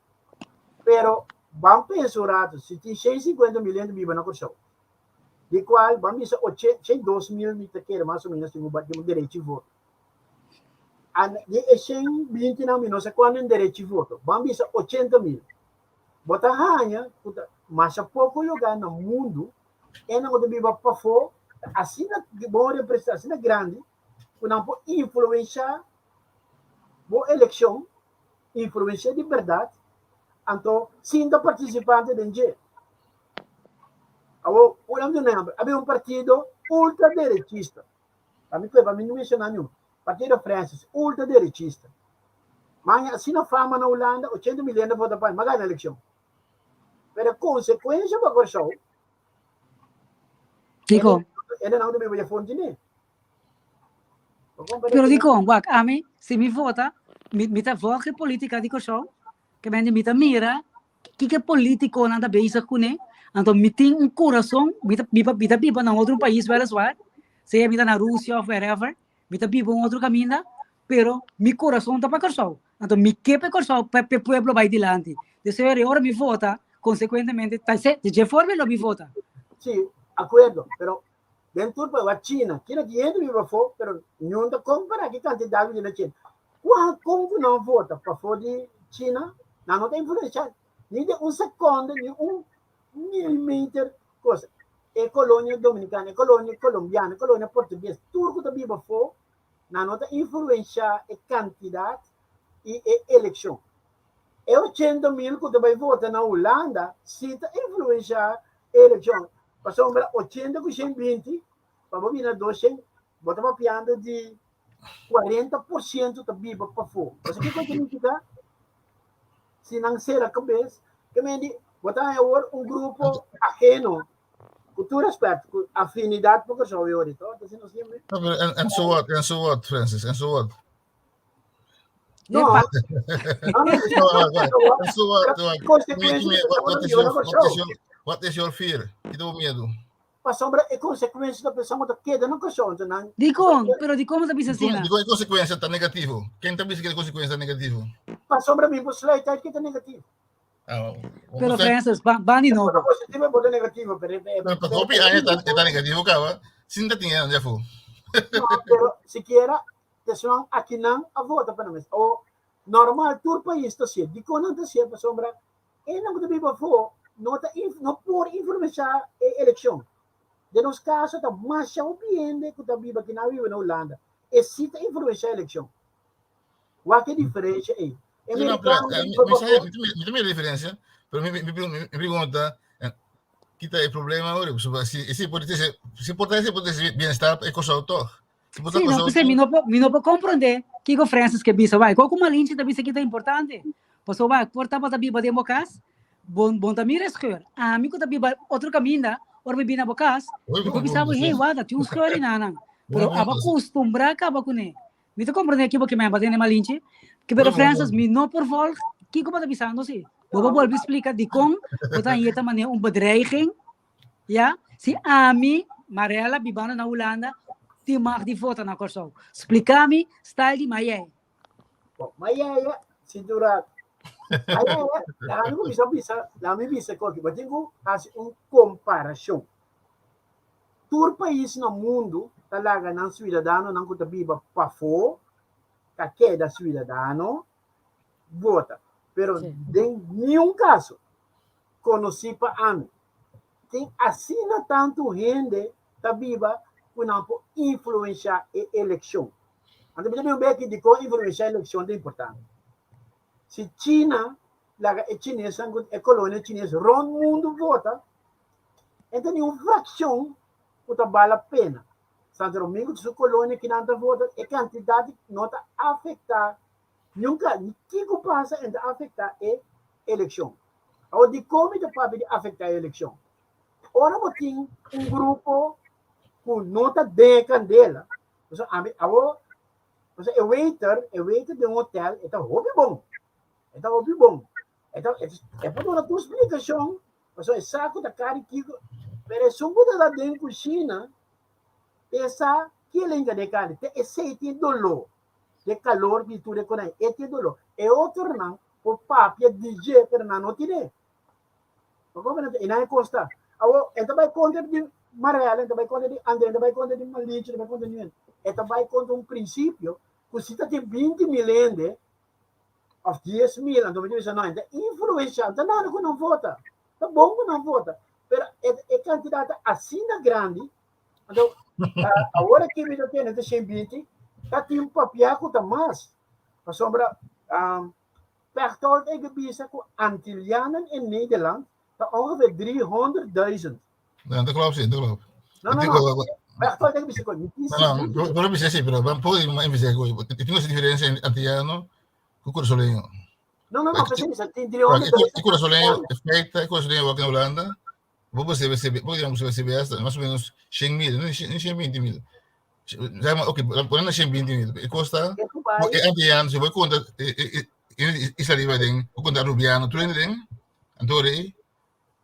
pero ban pensa un ratu, si tin shen sinkuenta mil hende biba na Kòrsou, di kual ban bisa shen dos mil mi ta kere mas o ménos tin un derechi voto. Di e shen bintinan mi no sa kuantu tin derechi voto, ban bisa ochenta mil. Bo ta haña ku ta masha poko lugá na mundu e nan ku ta biba pafó ta asina bon representá, asina grandi ku nan por influenshá bo elekshon, influenshá di bèrdat, anto sin ta partisipante den dje. Awor, un ehèmpel, a bin un partido ultraderechista, pa mi pa mi no menshoná niun, Partido Francis, ultraderechista. Maña asina fama na Hulanda, 80 mil hende vota pa e, ma gana elekshon. Pero konsekuensha pa Kòrsou, Dikon? Hende nan ta biba dje fonti ne. Pero dikon? Wak, ami, si mi vota, mi, mi ta volg e politika di Kòrsou, ke mende mi ta mira kiko politikonan ta bezig kuné, anto mi tin un kurason, mi ta biba, mi ta biba na otro pais weliswaar, sea mi ta na Rusia of wherever, mi ta biba un otro kaminda, pero mi kurason ta pa Kòrsou. Anto mi ke pa Kòrsou, pa e pueblo bai dilanti. Deseo eri ora mi vota, konsekuentemente, ta se, di dje forma lo mi vota. Sí, akuerdo, pero den tur pais, wak China, China tin hende biba afó, pero niun ta kompará ki kantidat ku tin na China. Kua kon ku nan vota pafó di China, nan no ta influenshá ni den un sekonde, ni un milimeter cosa. E kolonia dominikano, e kolonia kolombiano, e kolonia portugues, tur ku ta biba afó, nan no ta influenshá e kantidat i e elekshon. E 80 mil ku ta bai vota na Hulanda si ta influenshá e elekshon. Pasobra 80 ku 120, pa bo bira 200, bo ta papiando di 40% ta biba pafó. Bo sa kiko ta nifiká? Si nan sera kabes, ke men di, bo ta haña awor un grupo aheno, ku tur respet, ku afinidat pa Kòrsou e ora, to? Entonces nos siempre. No, pero and, and so what? And so what, Francis? And so what? No, Epa. no, no, No, and so what? What, Konsekuensia what, is your, what, is your, what is your fear? Kiko bo miedu? Pasobra e konsekuensia ta pensá ku ta keda na Kòrsou, enton nan. Dikon? Pero dikon bo ta bisa asina? Dikon e konsekuensia ta negativo? Ken ta bisa ku e konsekuensia ta negativo? Pasobra mi por sluit uit ku ta negativo. Ah, Pero Francis, ban, ban di nobo. Positivo e por ta negativo, pero Pero pa hopi aña ta, ta negativo kaba, sin ta tin e afó. No, pero sikiera esnan akinan a vota pa nan mes. O normal tur pais ta hasié. Dikon nan ta hasié? Pasobra Esnan ku ta biba afó no ta no por influenshá e elekshon. Den nos kaso ta masha hopi hende ku ta biba aki nan biba na Hulanda. E si ta influenshá elekshon. Wak e diferensha ei. E Sí, no, pero, merikano eh, ku mi, biba mi, afó, mi, mi, mi diferencia, pero mi, mi, mi, mi pregunta, eh, kita e problema ahora, si, si por si por si por bienestar e cosa toch. Sí, no, pues, mi no por, mi no por comprende kiko Francis ke bisa bai. Koko Malinche ta bisa kita importante. Paso bai, por tabata biba den bo kas, bon bon ta mira e scheur. Ami ku ta biba otro kaminda, ora mi bini na bo kas, mi por bisa bo, hey, wada, tin un scheur einan. Pero aba kustumbra kaba kuné. Mi ta comprende kibo ke men ba tene Malinche. Ke pero Francis, mi no por volg kiko bo ta bisando si. Bo por bolbe splika dikon bo ta haña ta manera un bedreiging. Ya, si ami, Marella, bibando na Hulanda, tin mag di vota na Kòrsou. Splika mi style di Mayeye. Bon, Mayeye, cintura. Mayeye, laga mi kuminsá bisa, laga mi bisa koki, bo tin ku hasi un komparashon. Tur pais na mundu ta laga nan siudadanonan ku ta biba pafó, ta keda siudadano, vota. Pero den niun kaso konosí pa ami, tin asina tantu hende ta biba ku nan por influenshá e elekshon. Anto mi ta bin un beki dikon influenshá e elekshon ta importante. Si China laga e chinesnan ku e kolonia chines rònt mundu vota, e ta ni un frakshon ku ta bala pena. Santo Domingo su kolonia kinan ta vota, e kantidat no ta afektá Nunca, ni kiko pasa en ta afecta e eleccion. Awor dikon mi ta papia di afecta e eleccion? Ora bo tin un grupo ku no ta den e kandela, pasobra ami awor, pasobra e waiter, e waiter den un hotel e ta hopi bon, e ta hopi bon, e ta e por duna tur splikashon, pasobra e sa ku ta kari kiko, pero esun ku ta ta den kushina, e sa ki el a hinka den e kari, te esei tin doló. De calor di tur e konai e tin doló. E otronan por papia di dje pero nan no tine. Bo comprende? E nan e kosta. Awor e ta bai kontra di Marella, e ta bai kontra di André, e ta bai kontra di Malichi, e ta bai kontra di niun. E ta bai kontra un prinsipio ku si ta tin 20.000 hende òf 10.000 anto bo ta bisa no e ta influenshá, no ta nada ku nan vota. Ta bon ku nan vota pero e kantidat ta asina grandi. Anto, awor aki mi ta tene ta 120, ta tin papia ku ta mas. Pasobra um, Pechtold e bisa ku Antillianen in Nederland ta ongeveer 300.000. No, dat klopt, dat klopt. No, no, no. Pechtold e bisa ku No, no, pero bisa sí, pero van pode maar even zeggen, ik tengo esa diferencia entre antillano ku curazoleño. No, no, no, precies, tin 300.000. E curazoleño, e curazoleño wak in Holanda, Bo por sebe sebe, bo digamos sebe sebe hasta más o menos 100 mil, no 120 mil. Zeg maar, oké, okay, pon 120 mil. E costa, e antiano, se voy conta, isla riba den, bo conta Rubiano, tu den, antore,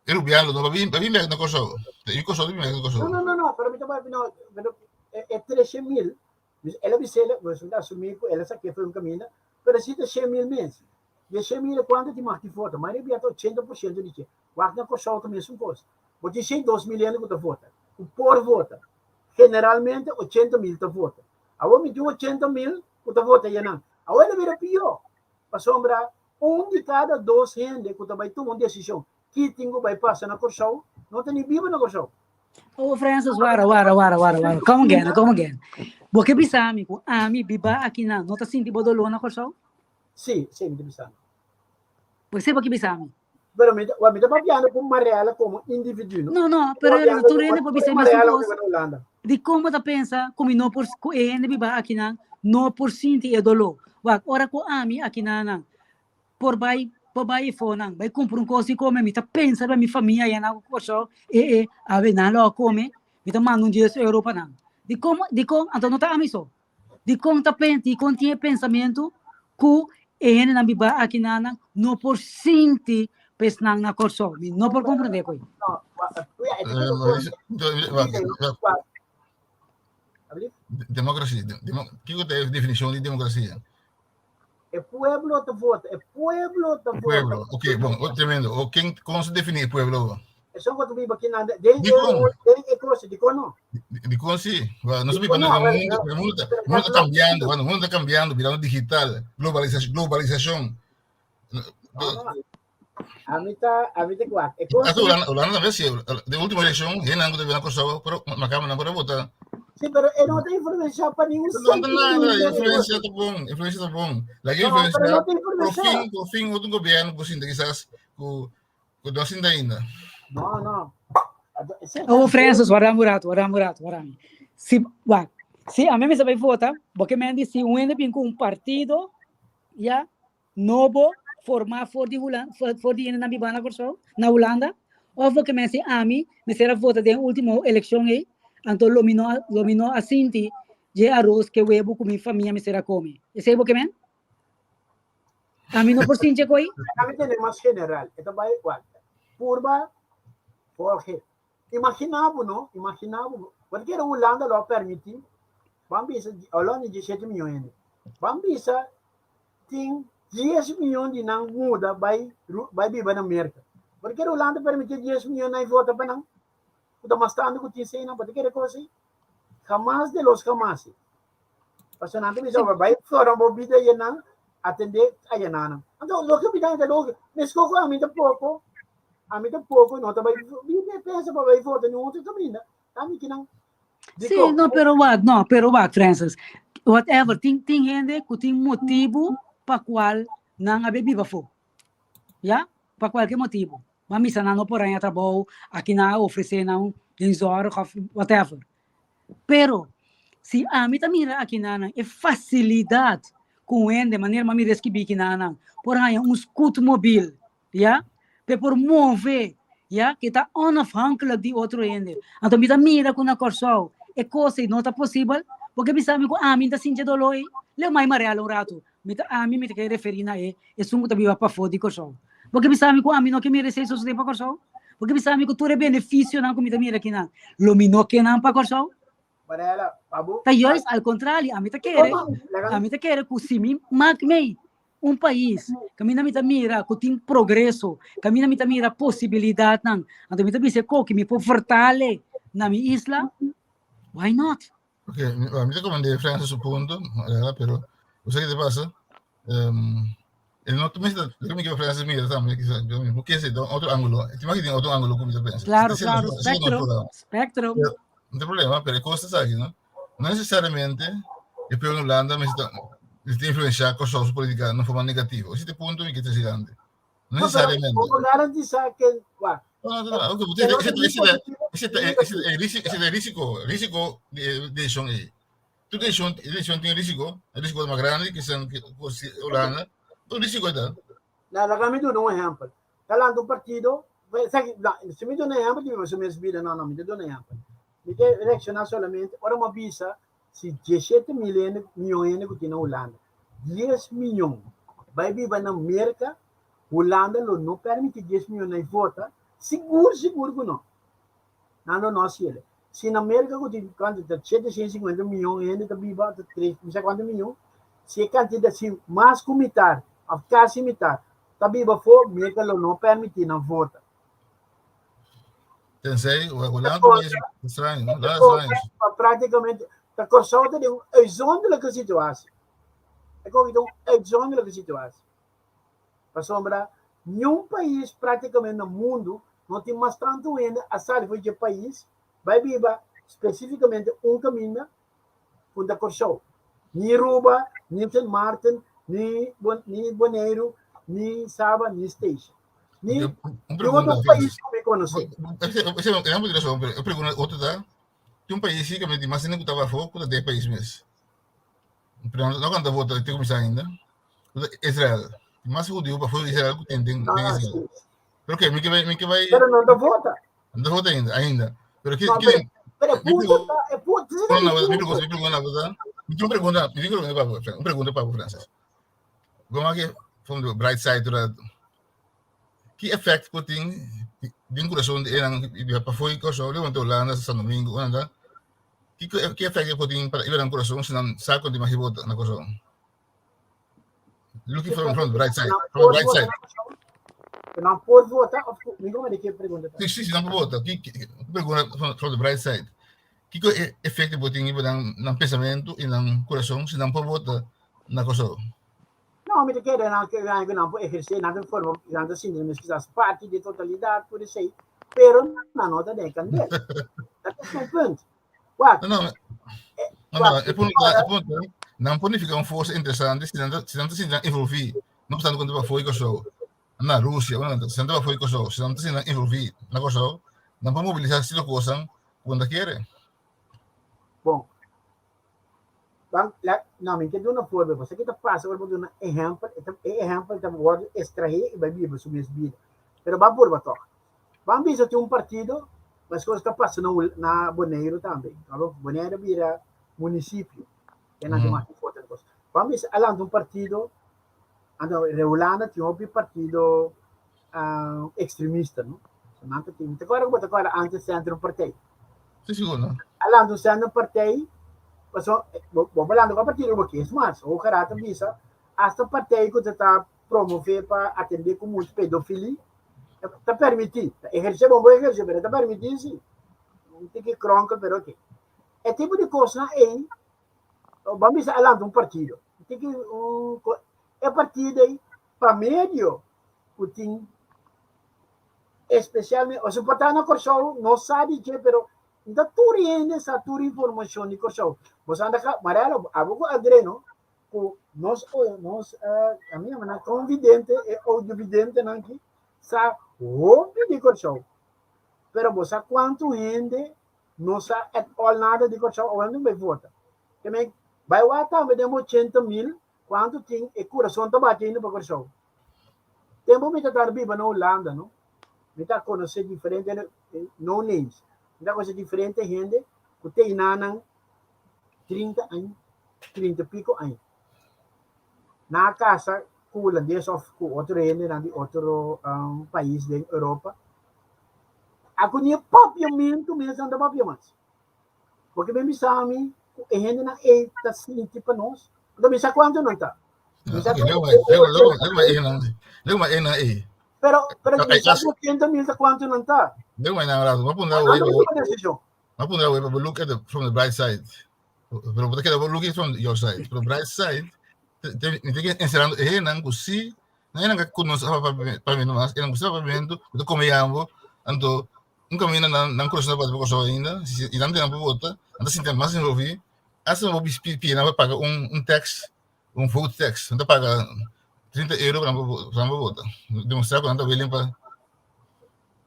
e Rubiano no va bin, va bin back na Kòrsou. E Kòrsou bin back na Kòrsou. No, no, no, no, pero mi ta no, pero e 13 mil, el a bisele, bo ta asumí ku el a saké for un kaminda, pero si ta 100 mil mens. Di e 100 mil kuantu tin mag di vota? Mayoria bia ta 80% di dje. Wak na Kòrsou ta mesun kos. Bo tin 102 mil hende ku ta vota, ku por vota. Generalmente 80 mil ta vota. Awor mi tin 80 mil ku ta vota yanan. Awor el a bira pió, pasobra un di kada dos hende ku ta bai tuma un desishon ki tin ku bai pasa na Kòrsou no ta ni biba na Kòrsou. Oh, Francis, wara, wara, wara, wara, wara. Come again, come again. Bo ke bisa mi ku ami biba akinan no ta sinti bo doló na Kòrsou? Sí, sí, mi ta bisa. Bo sey bo ke bisa mi? Pero mi ta, mi ta papiando ku Mariela como individuo, no? No, no, pero tur hende por bisa e mesun kos. Di kon bo ta pensa ku mi no por, ku e hende biba akinan no por sinti e doló? Wak, ora ku ami akinanan por bai, por bai efonan, bai kumpra un kos di kome, mi ta pensa riba mi famia aya na Kòrsou, e e, awe nan lo a kome, mi ta manda un dies euro pa nan. Di kon, di kon, anto no ta ami so. Dikon ta pen, dikon tin e pensamentu ku e hendenan biba akinanan no por sinti pa esnan na Kòrsou? Mi no por komprendé koe. Demokrasia. Kiko ta e definishon di demokrasia? E pueblo ta vota, e pueblo ta vota. Pueblo, ok, bon, oh, tremendo. O ken, kon se defini e pueblo? Esun ku ta biba aki nan, den den e kos, dikon no? Dikon si? Bueno, nos biba na mundo, e mundo ta, mundo ta cambiando, bueno, mundo ta cambiando, birando digital, globalisacion, globalisacion. Ami ta, ami ta kwak. E kos. Holanda, Holanda tambe si, de última eleccion, hendenan ku ta biba na Kòrsou, pero makamba nan por a vota. Sí, pero e no ta influencia pa ningún No ta nada, influencia ta bon, influencia ta bon. Laga influencia, no, pero no ta por fin, por fin otro gobierno ku sinta quizás ku ku no sinta ainda. No, no. Oh, Francis, warda un rato, warda un rato, warda. Si, wak, si ami mester bai vota, bo ke men di si un hende bin ku un partido, ya, nobo formá for di Hulan for di hendenan bibá na Kòrsou, na Hulanda, òf bo ke men si ami mester a vota den último elekshon ei, anto lo mi no a lo mi no a sinti dje aros ke webu ku mi famia mester a kome. Esei bo ke men? Ami no por sinti e koi? Ami tende mas general, e ta bai wak, purba Jorge, imagina bo no, imagina bo, bo ta kere Hulanda lo a permití? Ban bisa, Holanda 17 miyon hende. Ban bisa tin 10 miyon di nan muda bai bai biba na Merka. Bo ta kere Holanda permiti 10 miyon nan vota pa nan? Ku ta mas tantu ku tin sei nan, bo ta kere kos ei? Hamas de los hamasi. Pasobra nan ta bisa bai forma bo bida aye nan, atende aye nan. Anto loke mi ta loke, meskos ku ami tampoko, ami tampoko no ta bai pensa pa bai vota ni otro kaminda. Ami kinan. Sí, no, pero wak, no, pero wak, Francis. Whatever, tin, tin hende ku tin motibu pa kual nan a be biba afó. Ya? Pa kualke motibu. Bo a misa nan no por haña trabou, aki nan a ofresé nan den zorg òf whatever. Pero, si ami ta mira aki nan e fasilidat ku un hende, manera mi a mira eskibí aki nan, por haña un scootmobiel, ya, p'e por move, ya, ke ta onafhankelijk di otro hende. Anto mi ta mira ku na Kòrsou e kos ei no ta posibel, bo ke bisa mi ku ami ta sinti e doló ei? Leu mai Mariela un ratu, Mi ta ami mi ta ke referí na e esun ku ta biba pafó di Kòrsou. Bo ke bisa mi ku ami no ke mira esei sosodé pa Kòrsou? Bo ke bisa mi ku tur e benefisionan ku mi ta mira akinan lo mi no ke nan pa Kòrsou? Ta juist al kontrali, ami ta kere, ami ta kere ku si mi mak mei un pais kaminda mi ta mira ku tin progreso, kaminda mi ta mira posibilidatnan, anto mi ta bisa e koki mi por vertale na mi isla, why not? Ok, mi ta comprende Francis su punto, ¿verdad? Pero, o sea, ¿qué te pasa? Um, el no mester, déjame que Francis mira también, quizás, yo mismo, que es otro ángulo, te imaginas otro ángulo como yo pienso. Claro, claro, espectro, espectro. No hay problema, pero cosa es aquí, ¿no? No necesariamente el pueblo de Holanda necesita, necesita influenciar con su política de una forma negativa. Ese es el punto que te gigante. No necesariamente. Como garantizar que... No, no, no, ese risico, risico de decisión ahí. Tu decisión, decisión tiene risico, el risico es más grande que san Holanda. Tu risico está. La la mi duna un ehempel. Ta lanta un partido, si mi duna ehempel, di mi mes bida, no, no, mi ta duna ehempel. Mi ke reacciona solamente ora mi bisa si 17 mil hende, miyon hende ku tin na Hulanda, 10 miyon bai biba na Merka, Hulanda lo no permiti 10 miyon na vota, sigur sigur ku no. Nan lo no hasiel. Si na Merka ku tin kuantu ta 750 miyon hende ta biba, ta tres, mi sa kuantu miyon, si e kantidat si mas ku mitar òf kasi mitar ta biba afó, Merka lo no permiti nan vota. Tenzij, Hulanda tambe is straño, no? Hulanda is straño. Pa práktikamente, ta Kòrsou ta den un uitzonderlijke situatie. E koki ta un uitzonderlijke situatie. Pasobra niun pais práktikamente na mundu no tin mas tantu hende a sali for dje pais bai biba spesífikamente un kaminda ku ta Kòrsou. Ni Aruba, ni Sint Maarten, ni ni Boneiru, ni Saba, ni Statia. Ni Un ni otro pregunta, pais ku mi konosé. Ese es un razón, pero pregunta otro ta, tin un pais sí que me más gente que estaba afó, que de país mes. Pero no cuando vota, te comienza ainda. Israel. Mas judío para fuera de Israel que tem tem Ah, Israel. sí. Pero que mi que vai, mi que vai, Pero no ta vota. no vota ainda, ainda. Pero que No, que pero, pero mi punto ta, e punto, pregunta, mi pregunta, mi pregunta, mi pregunta, mi pregunta, mi pregunta, pregunta para Francis. Como que from the bright side to that ki effect por tin den kurason di enan pa fo'i Kòrsou levanta Hulanda, San Domingo, unda ki ki effect por tin pa nan kurason si nan sa ku tin mas bota na Kòrsou? Looking from the bright side, from the bright side. Nan por vota of mi como de ke pregunta ta? Si, si, nan por vota. Ki pregunta from the bright side. Kiko e efecto por tin riba nan nan pensamentu i nan kurason si nan por vota na Kòrsou? No, mi ta kere nan ke nan nan por ehersé nan ta forma nan ta sinti nan mes kisas parti di e totalidat por esei, pero nan no ta den e kandela. Dat is mijn punt. Wak, No, no, no, no, e punto ta, e punto ta, nan por nifiká un forsa interesante si nan ta, si nan ta sinti nan envolví, no obstante ku nan ta pa fo'i Kòrsou, na Rusia, unda nan ta, si nan ta pa fo'i Kòrsou, si nan ta sinti nan envolví na Kòrsou, nan por mobilisá sierto kosnan ku nan ta kere. Bon, Ban, la, no, mi ke duna voorbeeld. Pasobra ki ta pasa ora bo duna ehèmpel, e ta, e ehèmpel ta wòrdu ekstraé i bai biba su mes bida. Pero ban purba tòg. Ban bisa tin un partido, meskos ta pasa na na Boneiru tambe. Boneiru a bira munisipio. E nan tin mas forte kos. Ban bisa a lanta un partido, anto Hulanda tin hopi partido ekstremista, no? Nan ta tin, te kòrda ku bo ta kòrda antes Centrumpartij? Sí, sigur, no? A lanta un Centrumpartij. Paso, bo balando pa partido bo kies mas. Hoge Raad a bisa, hasta partij ku ta ta promove pa atende ku mucha pedofilie, ta permiti. Ta eherce bon bo eherce, pero ta permiti si. Un tiki kronkel, pero oke. E tipo di kosnan ei, ban bisa a lanta un partido. Tiki un, e partido ei pa medio ku tin especialmente, o si por ta na Kòrsou, no sa di dje, pero Nta tur hende sa tur informacion di Corsou. Bo sa anda ka, Marelo, abo ku agree no, ku nos, nos, uh, ami yama nan convidente e audiovidentenan ki sa hopi di Corsou. Pero bo sa kuantu hende no sa at all nada di Corsou o hende bai vota. Ke men, bai wak tambe den bo 80 mil, kuantu tin e kurason ta bati ainda pa Corsou. Tempo mi ta tar biba na Hulanda, no? Mi ta conoce diferente, no names, mi ta conoce diferente hende cu te inanan 30 aña, 30 pico aña. Na casa cu hulandes of cu otro hendenan di otro um, pais den Europa. Aku ni e papiamento mes nan ta papia mas. Porque mi bisa mi cu e hendenan ei ta sinti pa nos. Anto mi sa cuanto nan ta. Mi sa Leu ma ena ei. Pero, pero mi sa 80 mil ta cuanto nan ta. Leu ma ena rato. Ma punda we. Ma punda we, but look at the from the bright side. Pero bo ta keda looking from your side. Pero bright side, mi te encerrando e nan ku si, nan nan ku nos pa pa mi mas, nan ku sa pa mi ku ta come yambo, anto un camino nan nan krusa pa pa ainda, i nan nan vota, nan ta sinti mas envolvi, hasta bo pidi nan pa paga un un tax, un vote tax, nan ta paga 30 euro pa nan vota, demostra ku nan ta willing pa.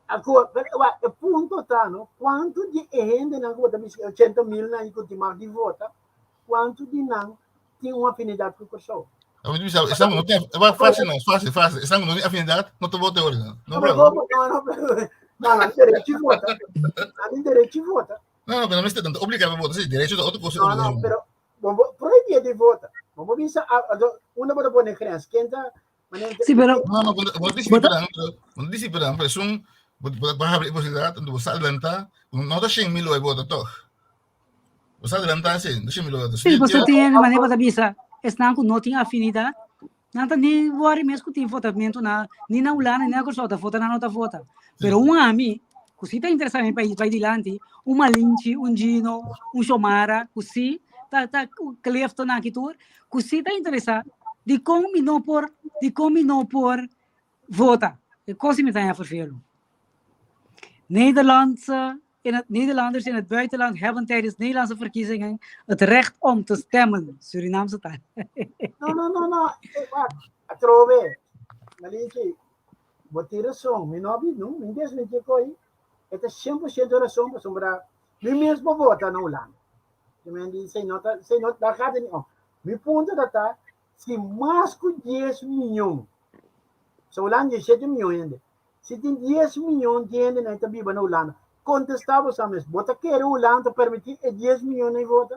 Ako, pero wa, e punto ta, no? Kuantu di e hendenan ku bo ta bisa 80 mil nan ku tin mag di vota, kuantu di nan tin un afinidat ku Kòrsou? A mi bisa, esnan no tin, wa fácil no, fácil, fácil. Esnan no tin afinidat, no ta vota ora. No, no, no, no, no, no, derecho di vota. Nan tin derecho di vota. No, no, pero no mester tanto obligá pa vota, sí, derecho ta otro cosa. No, no, pero bo prohibí di vota. Bo bo bisa, unda bo ta pone grens? Ken ta Sí, pero No, no, bo disi pero, bo disi pero, pero esun bo bo habri e posibilidad, bo sa adelantá, no ta 100 mil lo vota toch. Bo sa adelantá sí, no 100 mil lo vota. Sí, bo tin manera bo ta bisa, esnan ku no tin afinidat, nan ta ni worry mes ku tin votamentu na ni na Hulanda ni na Kòrsou ta vota nan no ta vota. Pero un ami ku si ta interesá mi pais bai dilanti, un Malinchi, un Gino, un Xiomara ku si ta ta Clifton aki tur ku si ta interesá dikon mi no por dikon mi no por vota? E kos mi ta haña fervelu. Nederlandse in het Nederlanders in het buitenland hebben tijdens Nederlandse verkiezingen het recht om te stemmen. Surinaamse taal. No, no, no, no. Wacht. Atrobe. Malinchi, bo tin rason. Mi no abi, no. Mi desmentí koi. E ta 100% rason pasobra mi mes bo vota na Hulanda. Mi men di, sei no ta, sei no, daar gaat het niet om. Mi punto dat ta, si mas ku 10 miljoen, so Hulanda 17 miljoen hende, Si tin dies miyon di hendenan ta biba na Hulanda, kontestá bo sa mes, bo ta kere Hulanda ta permití e dies miyonnan vota?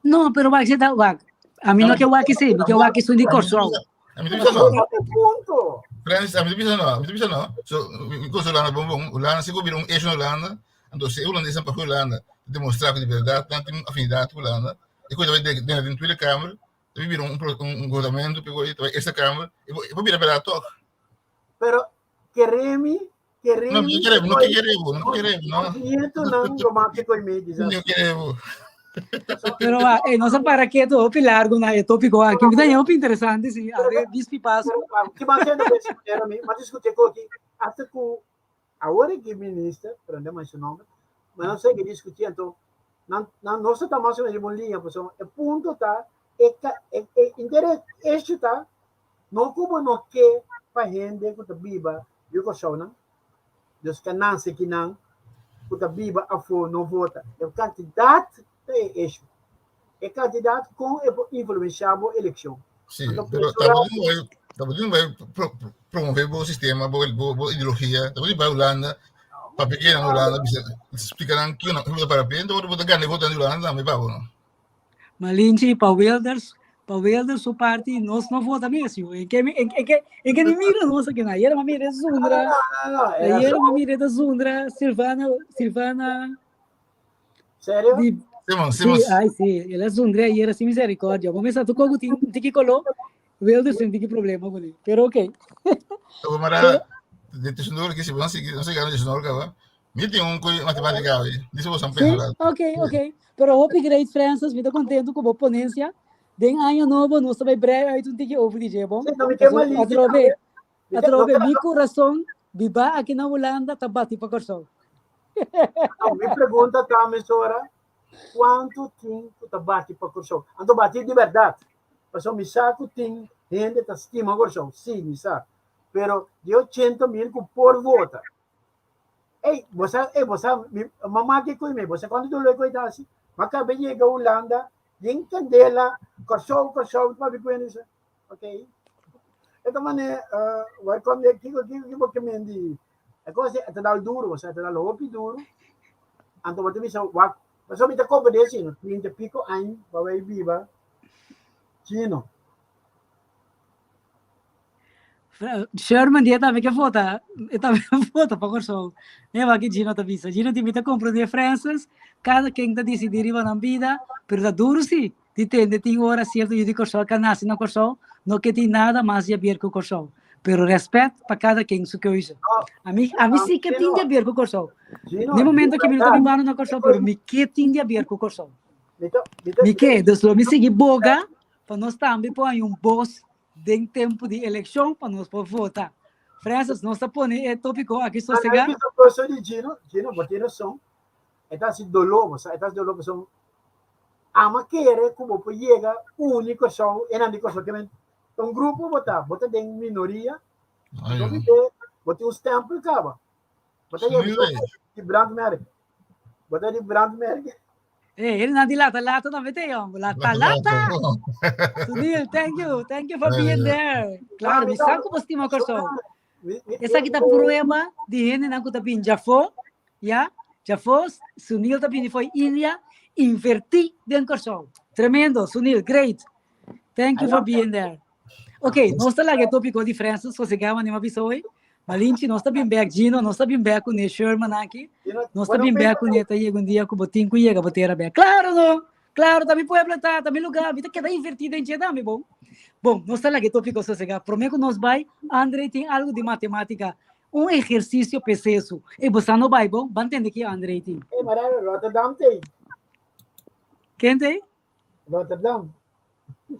No, pero wak si ta wak. Ami no ke wak esei, mi ke wak esun di Kòrsou. Ami ta bisa no. E punto. Frans, ami ta bisa no, ami ta bisa no. So, mi kosa Hulanda bon bon. Hulanda, si ku bira un eixo na Hulanda, anto si e hulandesnan pa Hulanda ta demostrá ku di bèrdat nan tin afinidat ku Hulanda, e kosa ta bai den den Tweede Kamer, ta bai bira un un gotamentu, ta bai Eerste Kamer, e por bira bèrdat tòg. Pero keremi, keremi. No, no queremos, no queremos, no queremos, no. Nieto nan lo mate koi me, dice. No queremos. Pero ah, eh, no se para quieto, hopi largo na e tópico aqui. Mi ta hopi interesante, sí. A ver, bispi paso. Que mais ainda penso era mi, mas discutir com aqui, até com agora que minister, pero não mais o nome, mas não sei que discutir, então, não, não, nós está mais ou menos em linha, pessoal. O ponto tá, é, é, é, interesse, este tá, No ku bo no ke pa hende ku ta biba di Kòrsounan, dus ka nanse kinan ku ta biba afó no vota. E kantidat ta e issue. E kantidat kon e por influenshá bo elekshon. Sí, pero tabatin bai promové bo sistema, bo bo ideologia, tabatin bai Hulanda, papia ke nan Hulanda, bisa splika nan kiko nan ta para p'e, enton bo ta gana e voto nan di Hulanda tambe pa bo no. Malinchi pa Wilders, pa Wilders su parti nos no vota mes yu. En ke en ke en ke ni mira nos aki na. Ayer ma mira Zundra. Ayer ma mira ta Zundra, Silvana, Silvana. Serio? Di, Simon, Sí, Simon. ai sí, el a zundre ayer sin misericordia. Bo mesa tu kogu tin tiki koló, Wilders tin tiki problema kuné. Pero ok. Pero mara, de tussendoor que si não sei não sei gana tussendoor kaba. Mi tin un koi matemática hoy. Dice vos Sí, ok, ok. Pero hopi great, Francis, mi ta contento ku bo ponencia. Den año nobo nos ta bai brei uit un tiki over di dje, bon? Sí, no mi ke Paso malicia atrobe, tambe. Mi te, no atrobe te, mi corazón biba aki na Hulanda ta bati pa Kòrsou. no, mi pregunta ta mesora, kuantu tin ku ta bati pa Kòrsou? Anto bati di bèrdat. Pasobra mi sa ku tin hende ta stima Kòrsou, sí, mi sa. Pero di 80 mil ku por vota. Ey, bo sa, ey, bo sa, mi mama ke koe mi, bo sa kuantu dolor koe ta hasi? Ma kabe yega Hulanda, den kandela, Kòrsou, Kòrsou, papi koe mi sa. Ok. E ta mane, uh, waar kom je, kiko, kiko, kiko ke men di, e kos e ta dal duro, bo sa, e ta dal hopi duro. Anto bo ta bisa, wak, pasobra mi ta komprendé si, no, 30 piko aña pa bai biba chino. Sherman di e tambe ke vota, e tambe vota pa Kòrsou. Ne wak ki Gino ta bisa. Gino di mi ta komprendé Francis, kada ken ta disidí riba nan bida, pero ta duru si di tende tin ora sierto yu di Kòrsou ka nase na Kòrsou no ke tin nada mas di haber ku Kòrsou. Pero rèspèt pa kada ken su keuze. Ami ami si ke tin di haber ku Kòrsou. Ne momento ke mi no ta bimbando na Kòrsou, pero mi ke tin di haber ku Kòrsou. Mi ke, dus lo mi sigui boga pa nos tambe por haña un bos den tempu di elekshon pa nos por vota. Francis, nos ta pone e tópiko aki sosegá. Ana bisa cosa di Gino, Gino, bo tin rason. E ta hasi doló, bo sa, e ta hasi doló pasobra ama kere ku bo por yega uni Kòrsou, enan di Kòrsou, ke men ta un grupo bo ta, bo ta den minoria, Ai, bo ja. bibe, bo tin un stempel kaba. Bo ta yega Sumire. di brandmerk. Bo ta di brandmerk. Eh, ele não dilata lata tambe tem, homem. Lata, lata. Sunil, thank you. Thank you for being there. Claro, mi sa ku bo stima Kòrsou. Esaki ta prueba di hendenan ku ta bin djafó, ya, djafó, Sunil ta bini for India, invertí den Kòrsou. Tremendo, Sunil, great. Thank you for being there. Ok, nos ta laga e tópiko di Francis sosegá manera mi a bisa hoy. Malinchi, nos ta bin bèk, Gino, nos ta bin bèk kuné Sherman aki. Nos ta bin bèk kuné, ta yega un dia ku bo tin ku yega bo tera bèk. Klaro no! Klaro, ta mi pueblo ta, ta mi lugá, mi ta keda invertí den dje tambe, bon. Bon, nos ta laga e tópiko sosegá. Promé ku nos bai, Andre tin algu di matemátika, un ehersisio pesesu. Ey, bo sa no bai, bon? Ban tende ki Andre tin. Ey, mara Rotterdam t'ey. Ken t'ey? Rotterdam.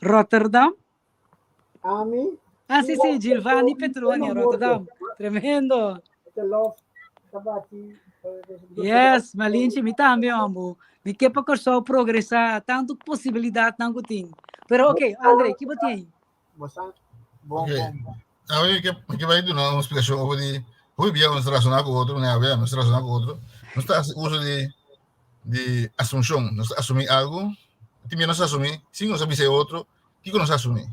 Rotterdam? Ami. Ah, sí, sí, Gilvani Petronia, Rotterdam. Tremendo. Yes, Malinchi, mi tambe, hombo. Mi ke pa Kòrsou progresá, tantu posibilidatnan ku tin. Pero ok, Andre, ki bo tin? Bon, Ok. bon, bon. Awe ke ke bai duna un splikashon over di hoe bia nos rasoná ku otro, ne awe nos rasoná ku otro. Nos ta hasi uso di di asunshon, nos ta asumí algu, tin bia nos ta asumí sin nos a bisa e otro kiko nos a asumí.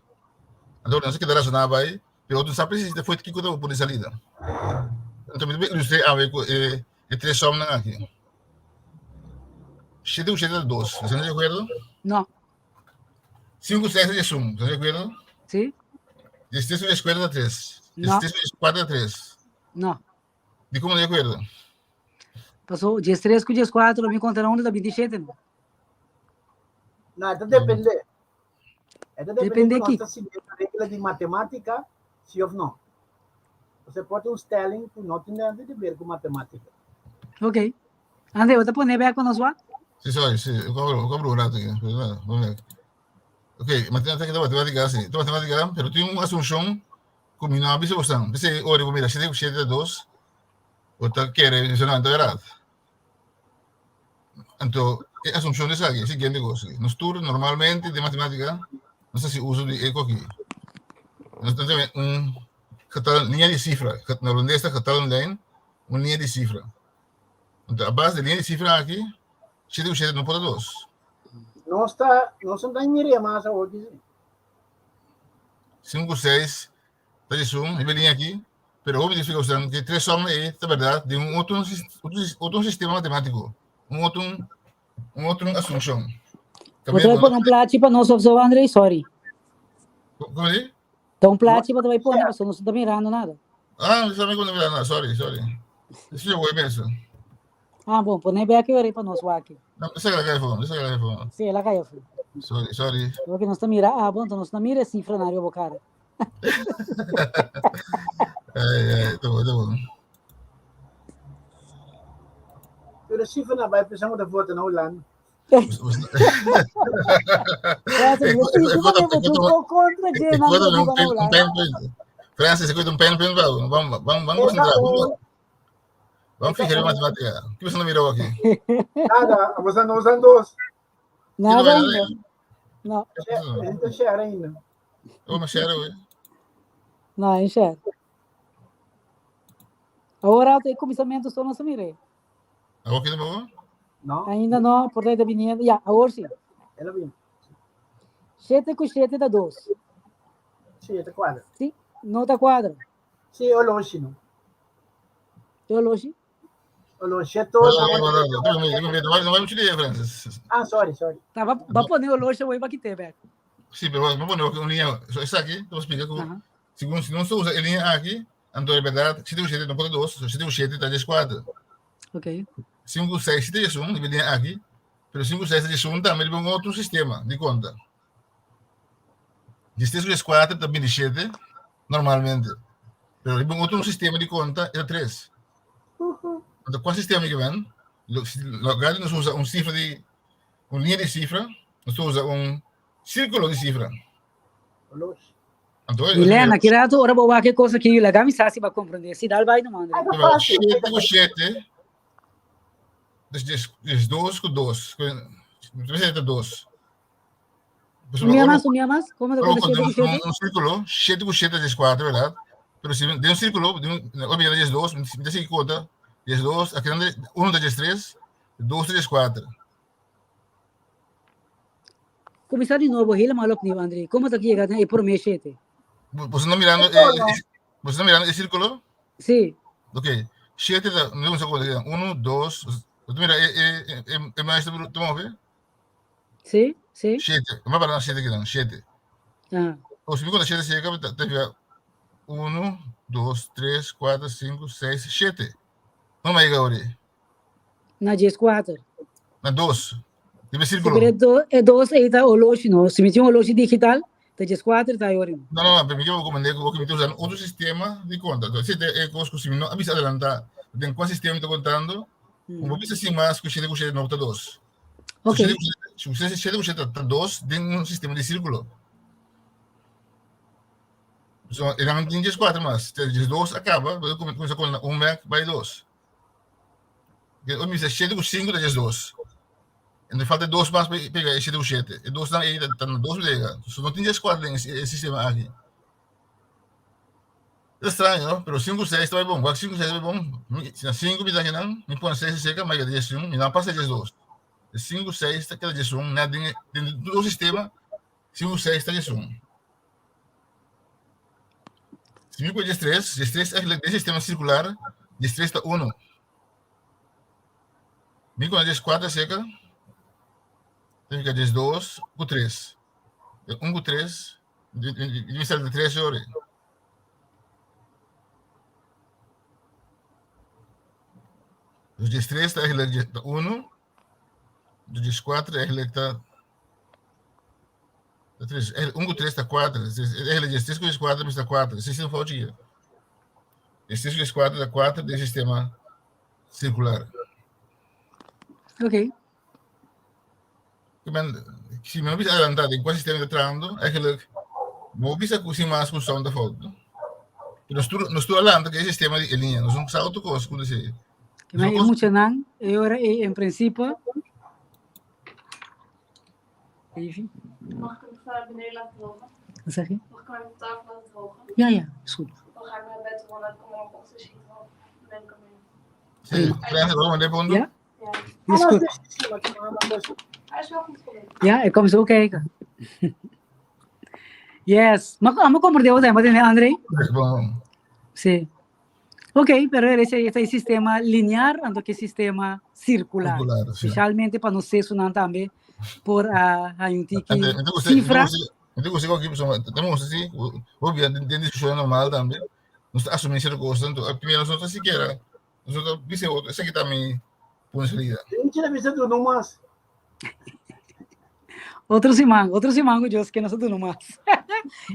Anto nos a keda rasoná bai, pero otro no sa presis despues kiko ta por di salida. Anto mi ta ilustr'é awe ku e e tres sòmnan aki. Shete ku shete ta dos, esei no di akuerdo? No. Sinku ku seis ta diesun, esei di akuerdo? Sí. Diestres ku dieskuater ta tres. No. Diestres ku dieskuater ta tres. No. Di komo no di akuerdo? Paso 13 ku 14 lo mi konta na unda ta 27 no. No, e ta depende. E ta depende Depende ku nos ki. ta sigui e regla di matemátika, si of no. Bo por tin un stelling ku no tin nada di ber ku matemátika. Ok. André, bo ta pone bek pa nos wak? Si, sorry, si. Eu cobro, eu cobro un rato aquí. Pero nada, vamos ver. Ok, matemática, matemática, sí. Matemática, pero tin un asunción ku mi no a bisa bosan. P'esei ora bo mira shete ku shete ta dos, bo ta kere bisa nan ta bèrdat. Anto e asunshon di esaki e siguiente kos aki. Nos tur normalmente den matematika nos ta hasi uso di e koki. Nos ta tene un getal, liña di sifra, na holandes ta getallenlijn, un liña di sifra. Anto a base di liña di sifra aki, shete ku shete no por ta dos. Nos ta, nos no ta mira mas awor ki si. 5 6 ta disun riba e liña aki, pero hopi di splika ku e tres sòmnan ei ta bèrdat den un otro otro sistema matematiko, un otro un otro asunshon. Bo ta bai pone un plachi pa nos of so, André? Sorry. Komo di? Ta un plachi bo ta bai pone pasobra nos no ta mirando nada. Ah, mi sa mi ku no mirando nada, sorry, sorry. Esei yo woi mes. Ah, bon, pone bek e ora pa nos wak. No, esaki la kai afó, esaki la kai afó. Sí, el a kai afó. Sorry, sorry. Porque nos ta mira abo, anto nos no mira e cifra na riba bo cara. Ai, ai, ta bon, ta bon. Pero cifra na bai pensando ta vota na Holanda. Francis, ik un pen pen vamos, vamos, vamos, vamos concentrar. Vamos fijar en matemática. ¿Qué você não mirou aqui? Nada, você não usando dos. Nada ainda. No. Ainda share ainda. Oh, mas share, hoy. No, em share. Agora tem começamento só não se mire. Awor ki ta bobo? No. Ainda no, por ta biniendo. Ya, awor si. El a bini. Shete ku shete ta dos. Si, e ta kuadra. Si, no ta kuadra. Si, e oloshi no. E oloshi? Oloshi e todo. No bai muchu dia, Francis. Ah, sorry, sorry. Ta, ba, ba pone oloshi awor pa kite bek. Si, pero ba pone un liña. So, esaki, te explica ku, segun si nos usa e liña aki, anto e berdad, shete ku shete no por ta dos, so shete ku shete ta dieskuater. Ok. Sinku seis ta diesun, riba e liña aki, pero sinku seis ta diesun tambe riba un otro sistema di konta. Diestres ku dieskuater ta bintishete normalmente, pero riba un otro sistema di konta e ta tres. Anto kua sistema ki ben? Loke nos usa un sifra di un liña di sifra, nos ta usa un sirkulo di sifra. Anto, Milena, ki rato ora bo wak e kos aki, laga mi sa si bo a komprendé. Si dal bai no manda. Shete ku shete, dus des, des dos ku dos, ku dos. Un mia mas, un mia mas, komo ta konta shete ku shete? Un sirkulo, shete ku shete des kuater, bèrdat? Pero si den un sirkulo, den un, ora mi yega des dos, mi ta sigui konta, des dos, aki nan uno ta des tres, dos ta des kuater. Kuminsá di nobo helemaal opnieuw, André. Komo ta yega na e promé shete? Boso no mirando e, boso no mirando e sírkulo? Sí. Ok. Shete ta, mi ta kuminsá konta. Uno, dos, bo ta mira e, e, e, e muis ta move? Sí, sí. Shete. Mi a para na shete kinan, shete. Ah. O si mi konta shete serka, ta, ta bira uno, dos, tres, kuater, sinku, seis, shete. No mi a yega ori. Na 14. Na dos. Riba e Sí, sírkulo. pero e, do, e dos ei ta oloshi, no? Si mi tin un oloshi digital, ta 14 ta ori. No, no, no, pero mi quiero comprender que mi ta usando otro sistema di conta. Entonces, si e cos cu si mi no a bisa adelanta den cual sistema mi ta contando, mm. un bisa sin mas cu shete cu shete no ta dos. Ok. So, shete, shete cu shete ta dos den un sistema di círculo. So, e nan tin 14 mas. 12 acaba, comienza con un mek by dos. Ora mi bisa shete ku sinku ta 12. Enton falta dos mas pa pega e shete ku shete. E dosnan ei ta na dos bodega. So no tin 14 den e sistema aki. Ta straño no, pero sinku seis ta bai bon. Wak sinku seis ta bai bon. Si na sinku mi ta akinan, mi pone seis aserka, mi a keda 11, mi no a pasa 12. E sinku seis ta keda 11, na den den tur sistema sinku seis ta 11. Si mi pone 13, 13 eigenlijk den sistema circular, 13 ta uno. Mi pone 14 acerca, ta fica 12 cu 3. Un cu 3, mi sali 13 ora. Dus 13 ta eigenlijk ta uno, dus 14 eigenlijk ta Ta tres. Eigenlijk un ku tres ta kuater. Eigenlijk des tres ku des kuater ta kuater. Esei ta un fout chiquito. Des tres ku des kuater ta kuater den sistema sirkular. Ok. Ik ben, si mi no bisa adelantá den kua sistema ta trahando, eigenlijk no bisa ku sin mas ku son ta fout. No? Nos tur, nos tur alanta ku e sistema di e linea. Nos no sa otro kos ku desi. Que maar e muchanan, e ora e en principe Even. Mag ik hem even beneden laten drogen? Wat zeg je? Mag ik hem even op tafel laten drogen? Ja, ja, is goed. Dan ga ik naar bed rollen en kom morgenochtend zie ik wel. Dan neem ik hem mee. Sí, gracias, vamos a poner. Ja? Ja. Is goed. Hij is wel goed gelukt. Ja, ik kom zo kijken. Yes. Maar maar kom er de maar André? Bom. Sí. Ok, pero ese este sistema linear, anto que sistema circular. Circular, sí. Especialmente pa nos sesunan tambe por a hay un tiki Ente, ente você, cifra. ente você aqui, pessoal, temos assim, obvio, tem discussão normal também. Nós assumimos certa coisa, então, primeiro nós não sequer, nós não dice outro, esse aqui também. Pone salida. Tin na bisa duna mas. Otro siman, otro siman ku Dios ke nos a duna mas.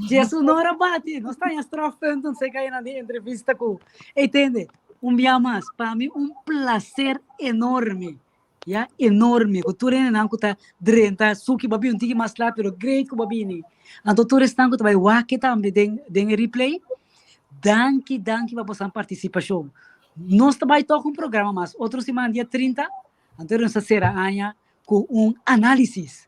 Jesus no ora bati, nos ta en strafpunten se kai na di entrevista ku. Ey tende, un bia mas, pa mi un placer enorme. Ya, enorme, ku tur hendenan ku ta drenta suki babi un tiki mas lat, pero great ku babini. Anto tur esnan ku ta bai wak tambe den den e replay. Danki, danki pa bosan partisipashon. Nos ta bai tòg un programa mas otro siman dia 30, anto nos ta sera aña ku un análisis.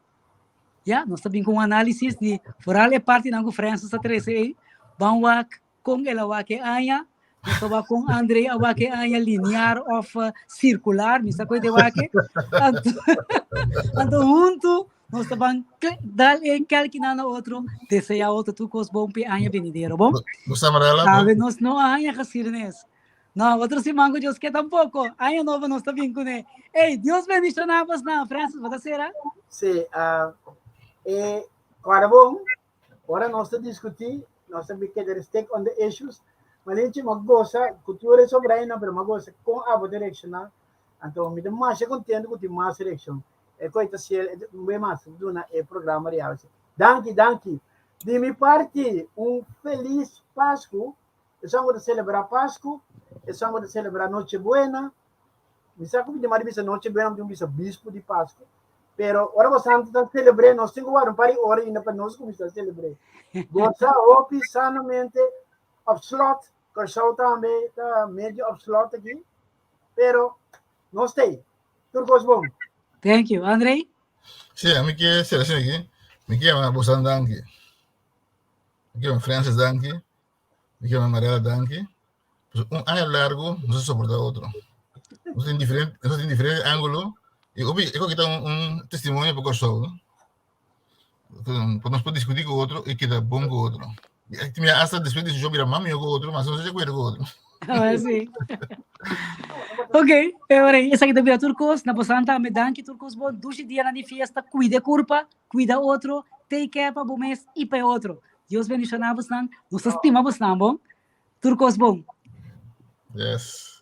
Ya, nos ta bin ku un análisis di foral e partinan ku Francis a trese ei. Ban wak kon el a wak e aña, nos ta wak kon André a wak e aña linear òf sirkular, mi sa ku e te wak e. Anto, anto huntu nos ta ban dal e kelkinan na otro, deseá otro tur kos bon p'e aña benidero, bon? Nos ta marala. Sabe, nos no aña geschiedenis. No, otro siman ku Dios ke tampoko. Aña nobo nos ta bin kuné. Ey, Dios bendishoná bosnan. Francis, bo ta sera? Sí, uh, e kòrda bon, ora nos ta diskutí, nos ta keda stick on the issues, Malinchi, m'a gosa ku tur e sobrainan, pero m'a gosa kon abo ta reakshoná. Anto mi ta masha kontentu ku tin mas reakshon. E koi ta siel, un bes mas, duna e programa di awe. Danki, danki. Di mi parti, un felis Pasku. Esun ku ta selebrá Pasku, esun ku ta selebrá Noche Buena. Mi sa ku mi tin bisa Noche Buena, mi tin bisa Bispu di Pasku. Pero ora bosan ta selebr'é, nos tin ku warda un par di ora ainda pa nos kuminsá selebr'é. Gosa hopi sanamente op slot. Kòrsou tambe ta medio op slot aki. Pero nos ta ei. Tur kos bon. Thank you. André? Sí, ami ke sera asina aki. Mi ke yama bosan danki. Mi ke yama Francis danki. Mi ke yama Mariela danki. Pues un aña largo nos a soporta otro. Nos tin diferente, nos tin diferente ángulo. Y obi, e kita un, un testimonio pa Kòrsou, no? Pues nos por discutir ku otro y keda bon ku otro. Y mira, hasta después di discusión mira mas mihó ku otro, mas nos se acuerdo ku otro. Ah, sí. Ok, pero esaki ta bira tur kos. Na bosan tambe danki tur kos bon. Dushi dianan di fiesta, cuida e curpa, cuida otro, take care pa bo mes y pa e otro. Dios bendiciona bosnan. Nos ta stima bosnan, bon. Tur kos bon. Yes.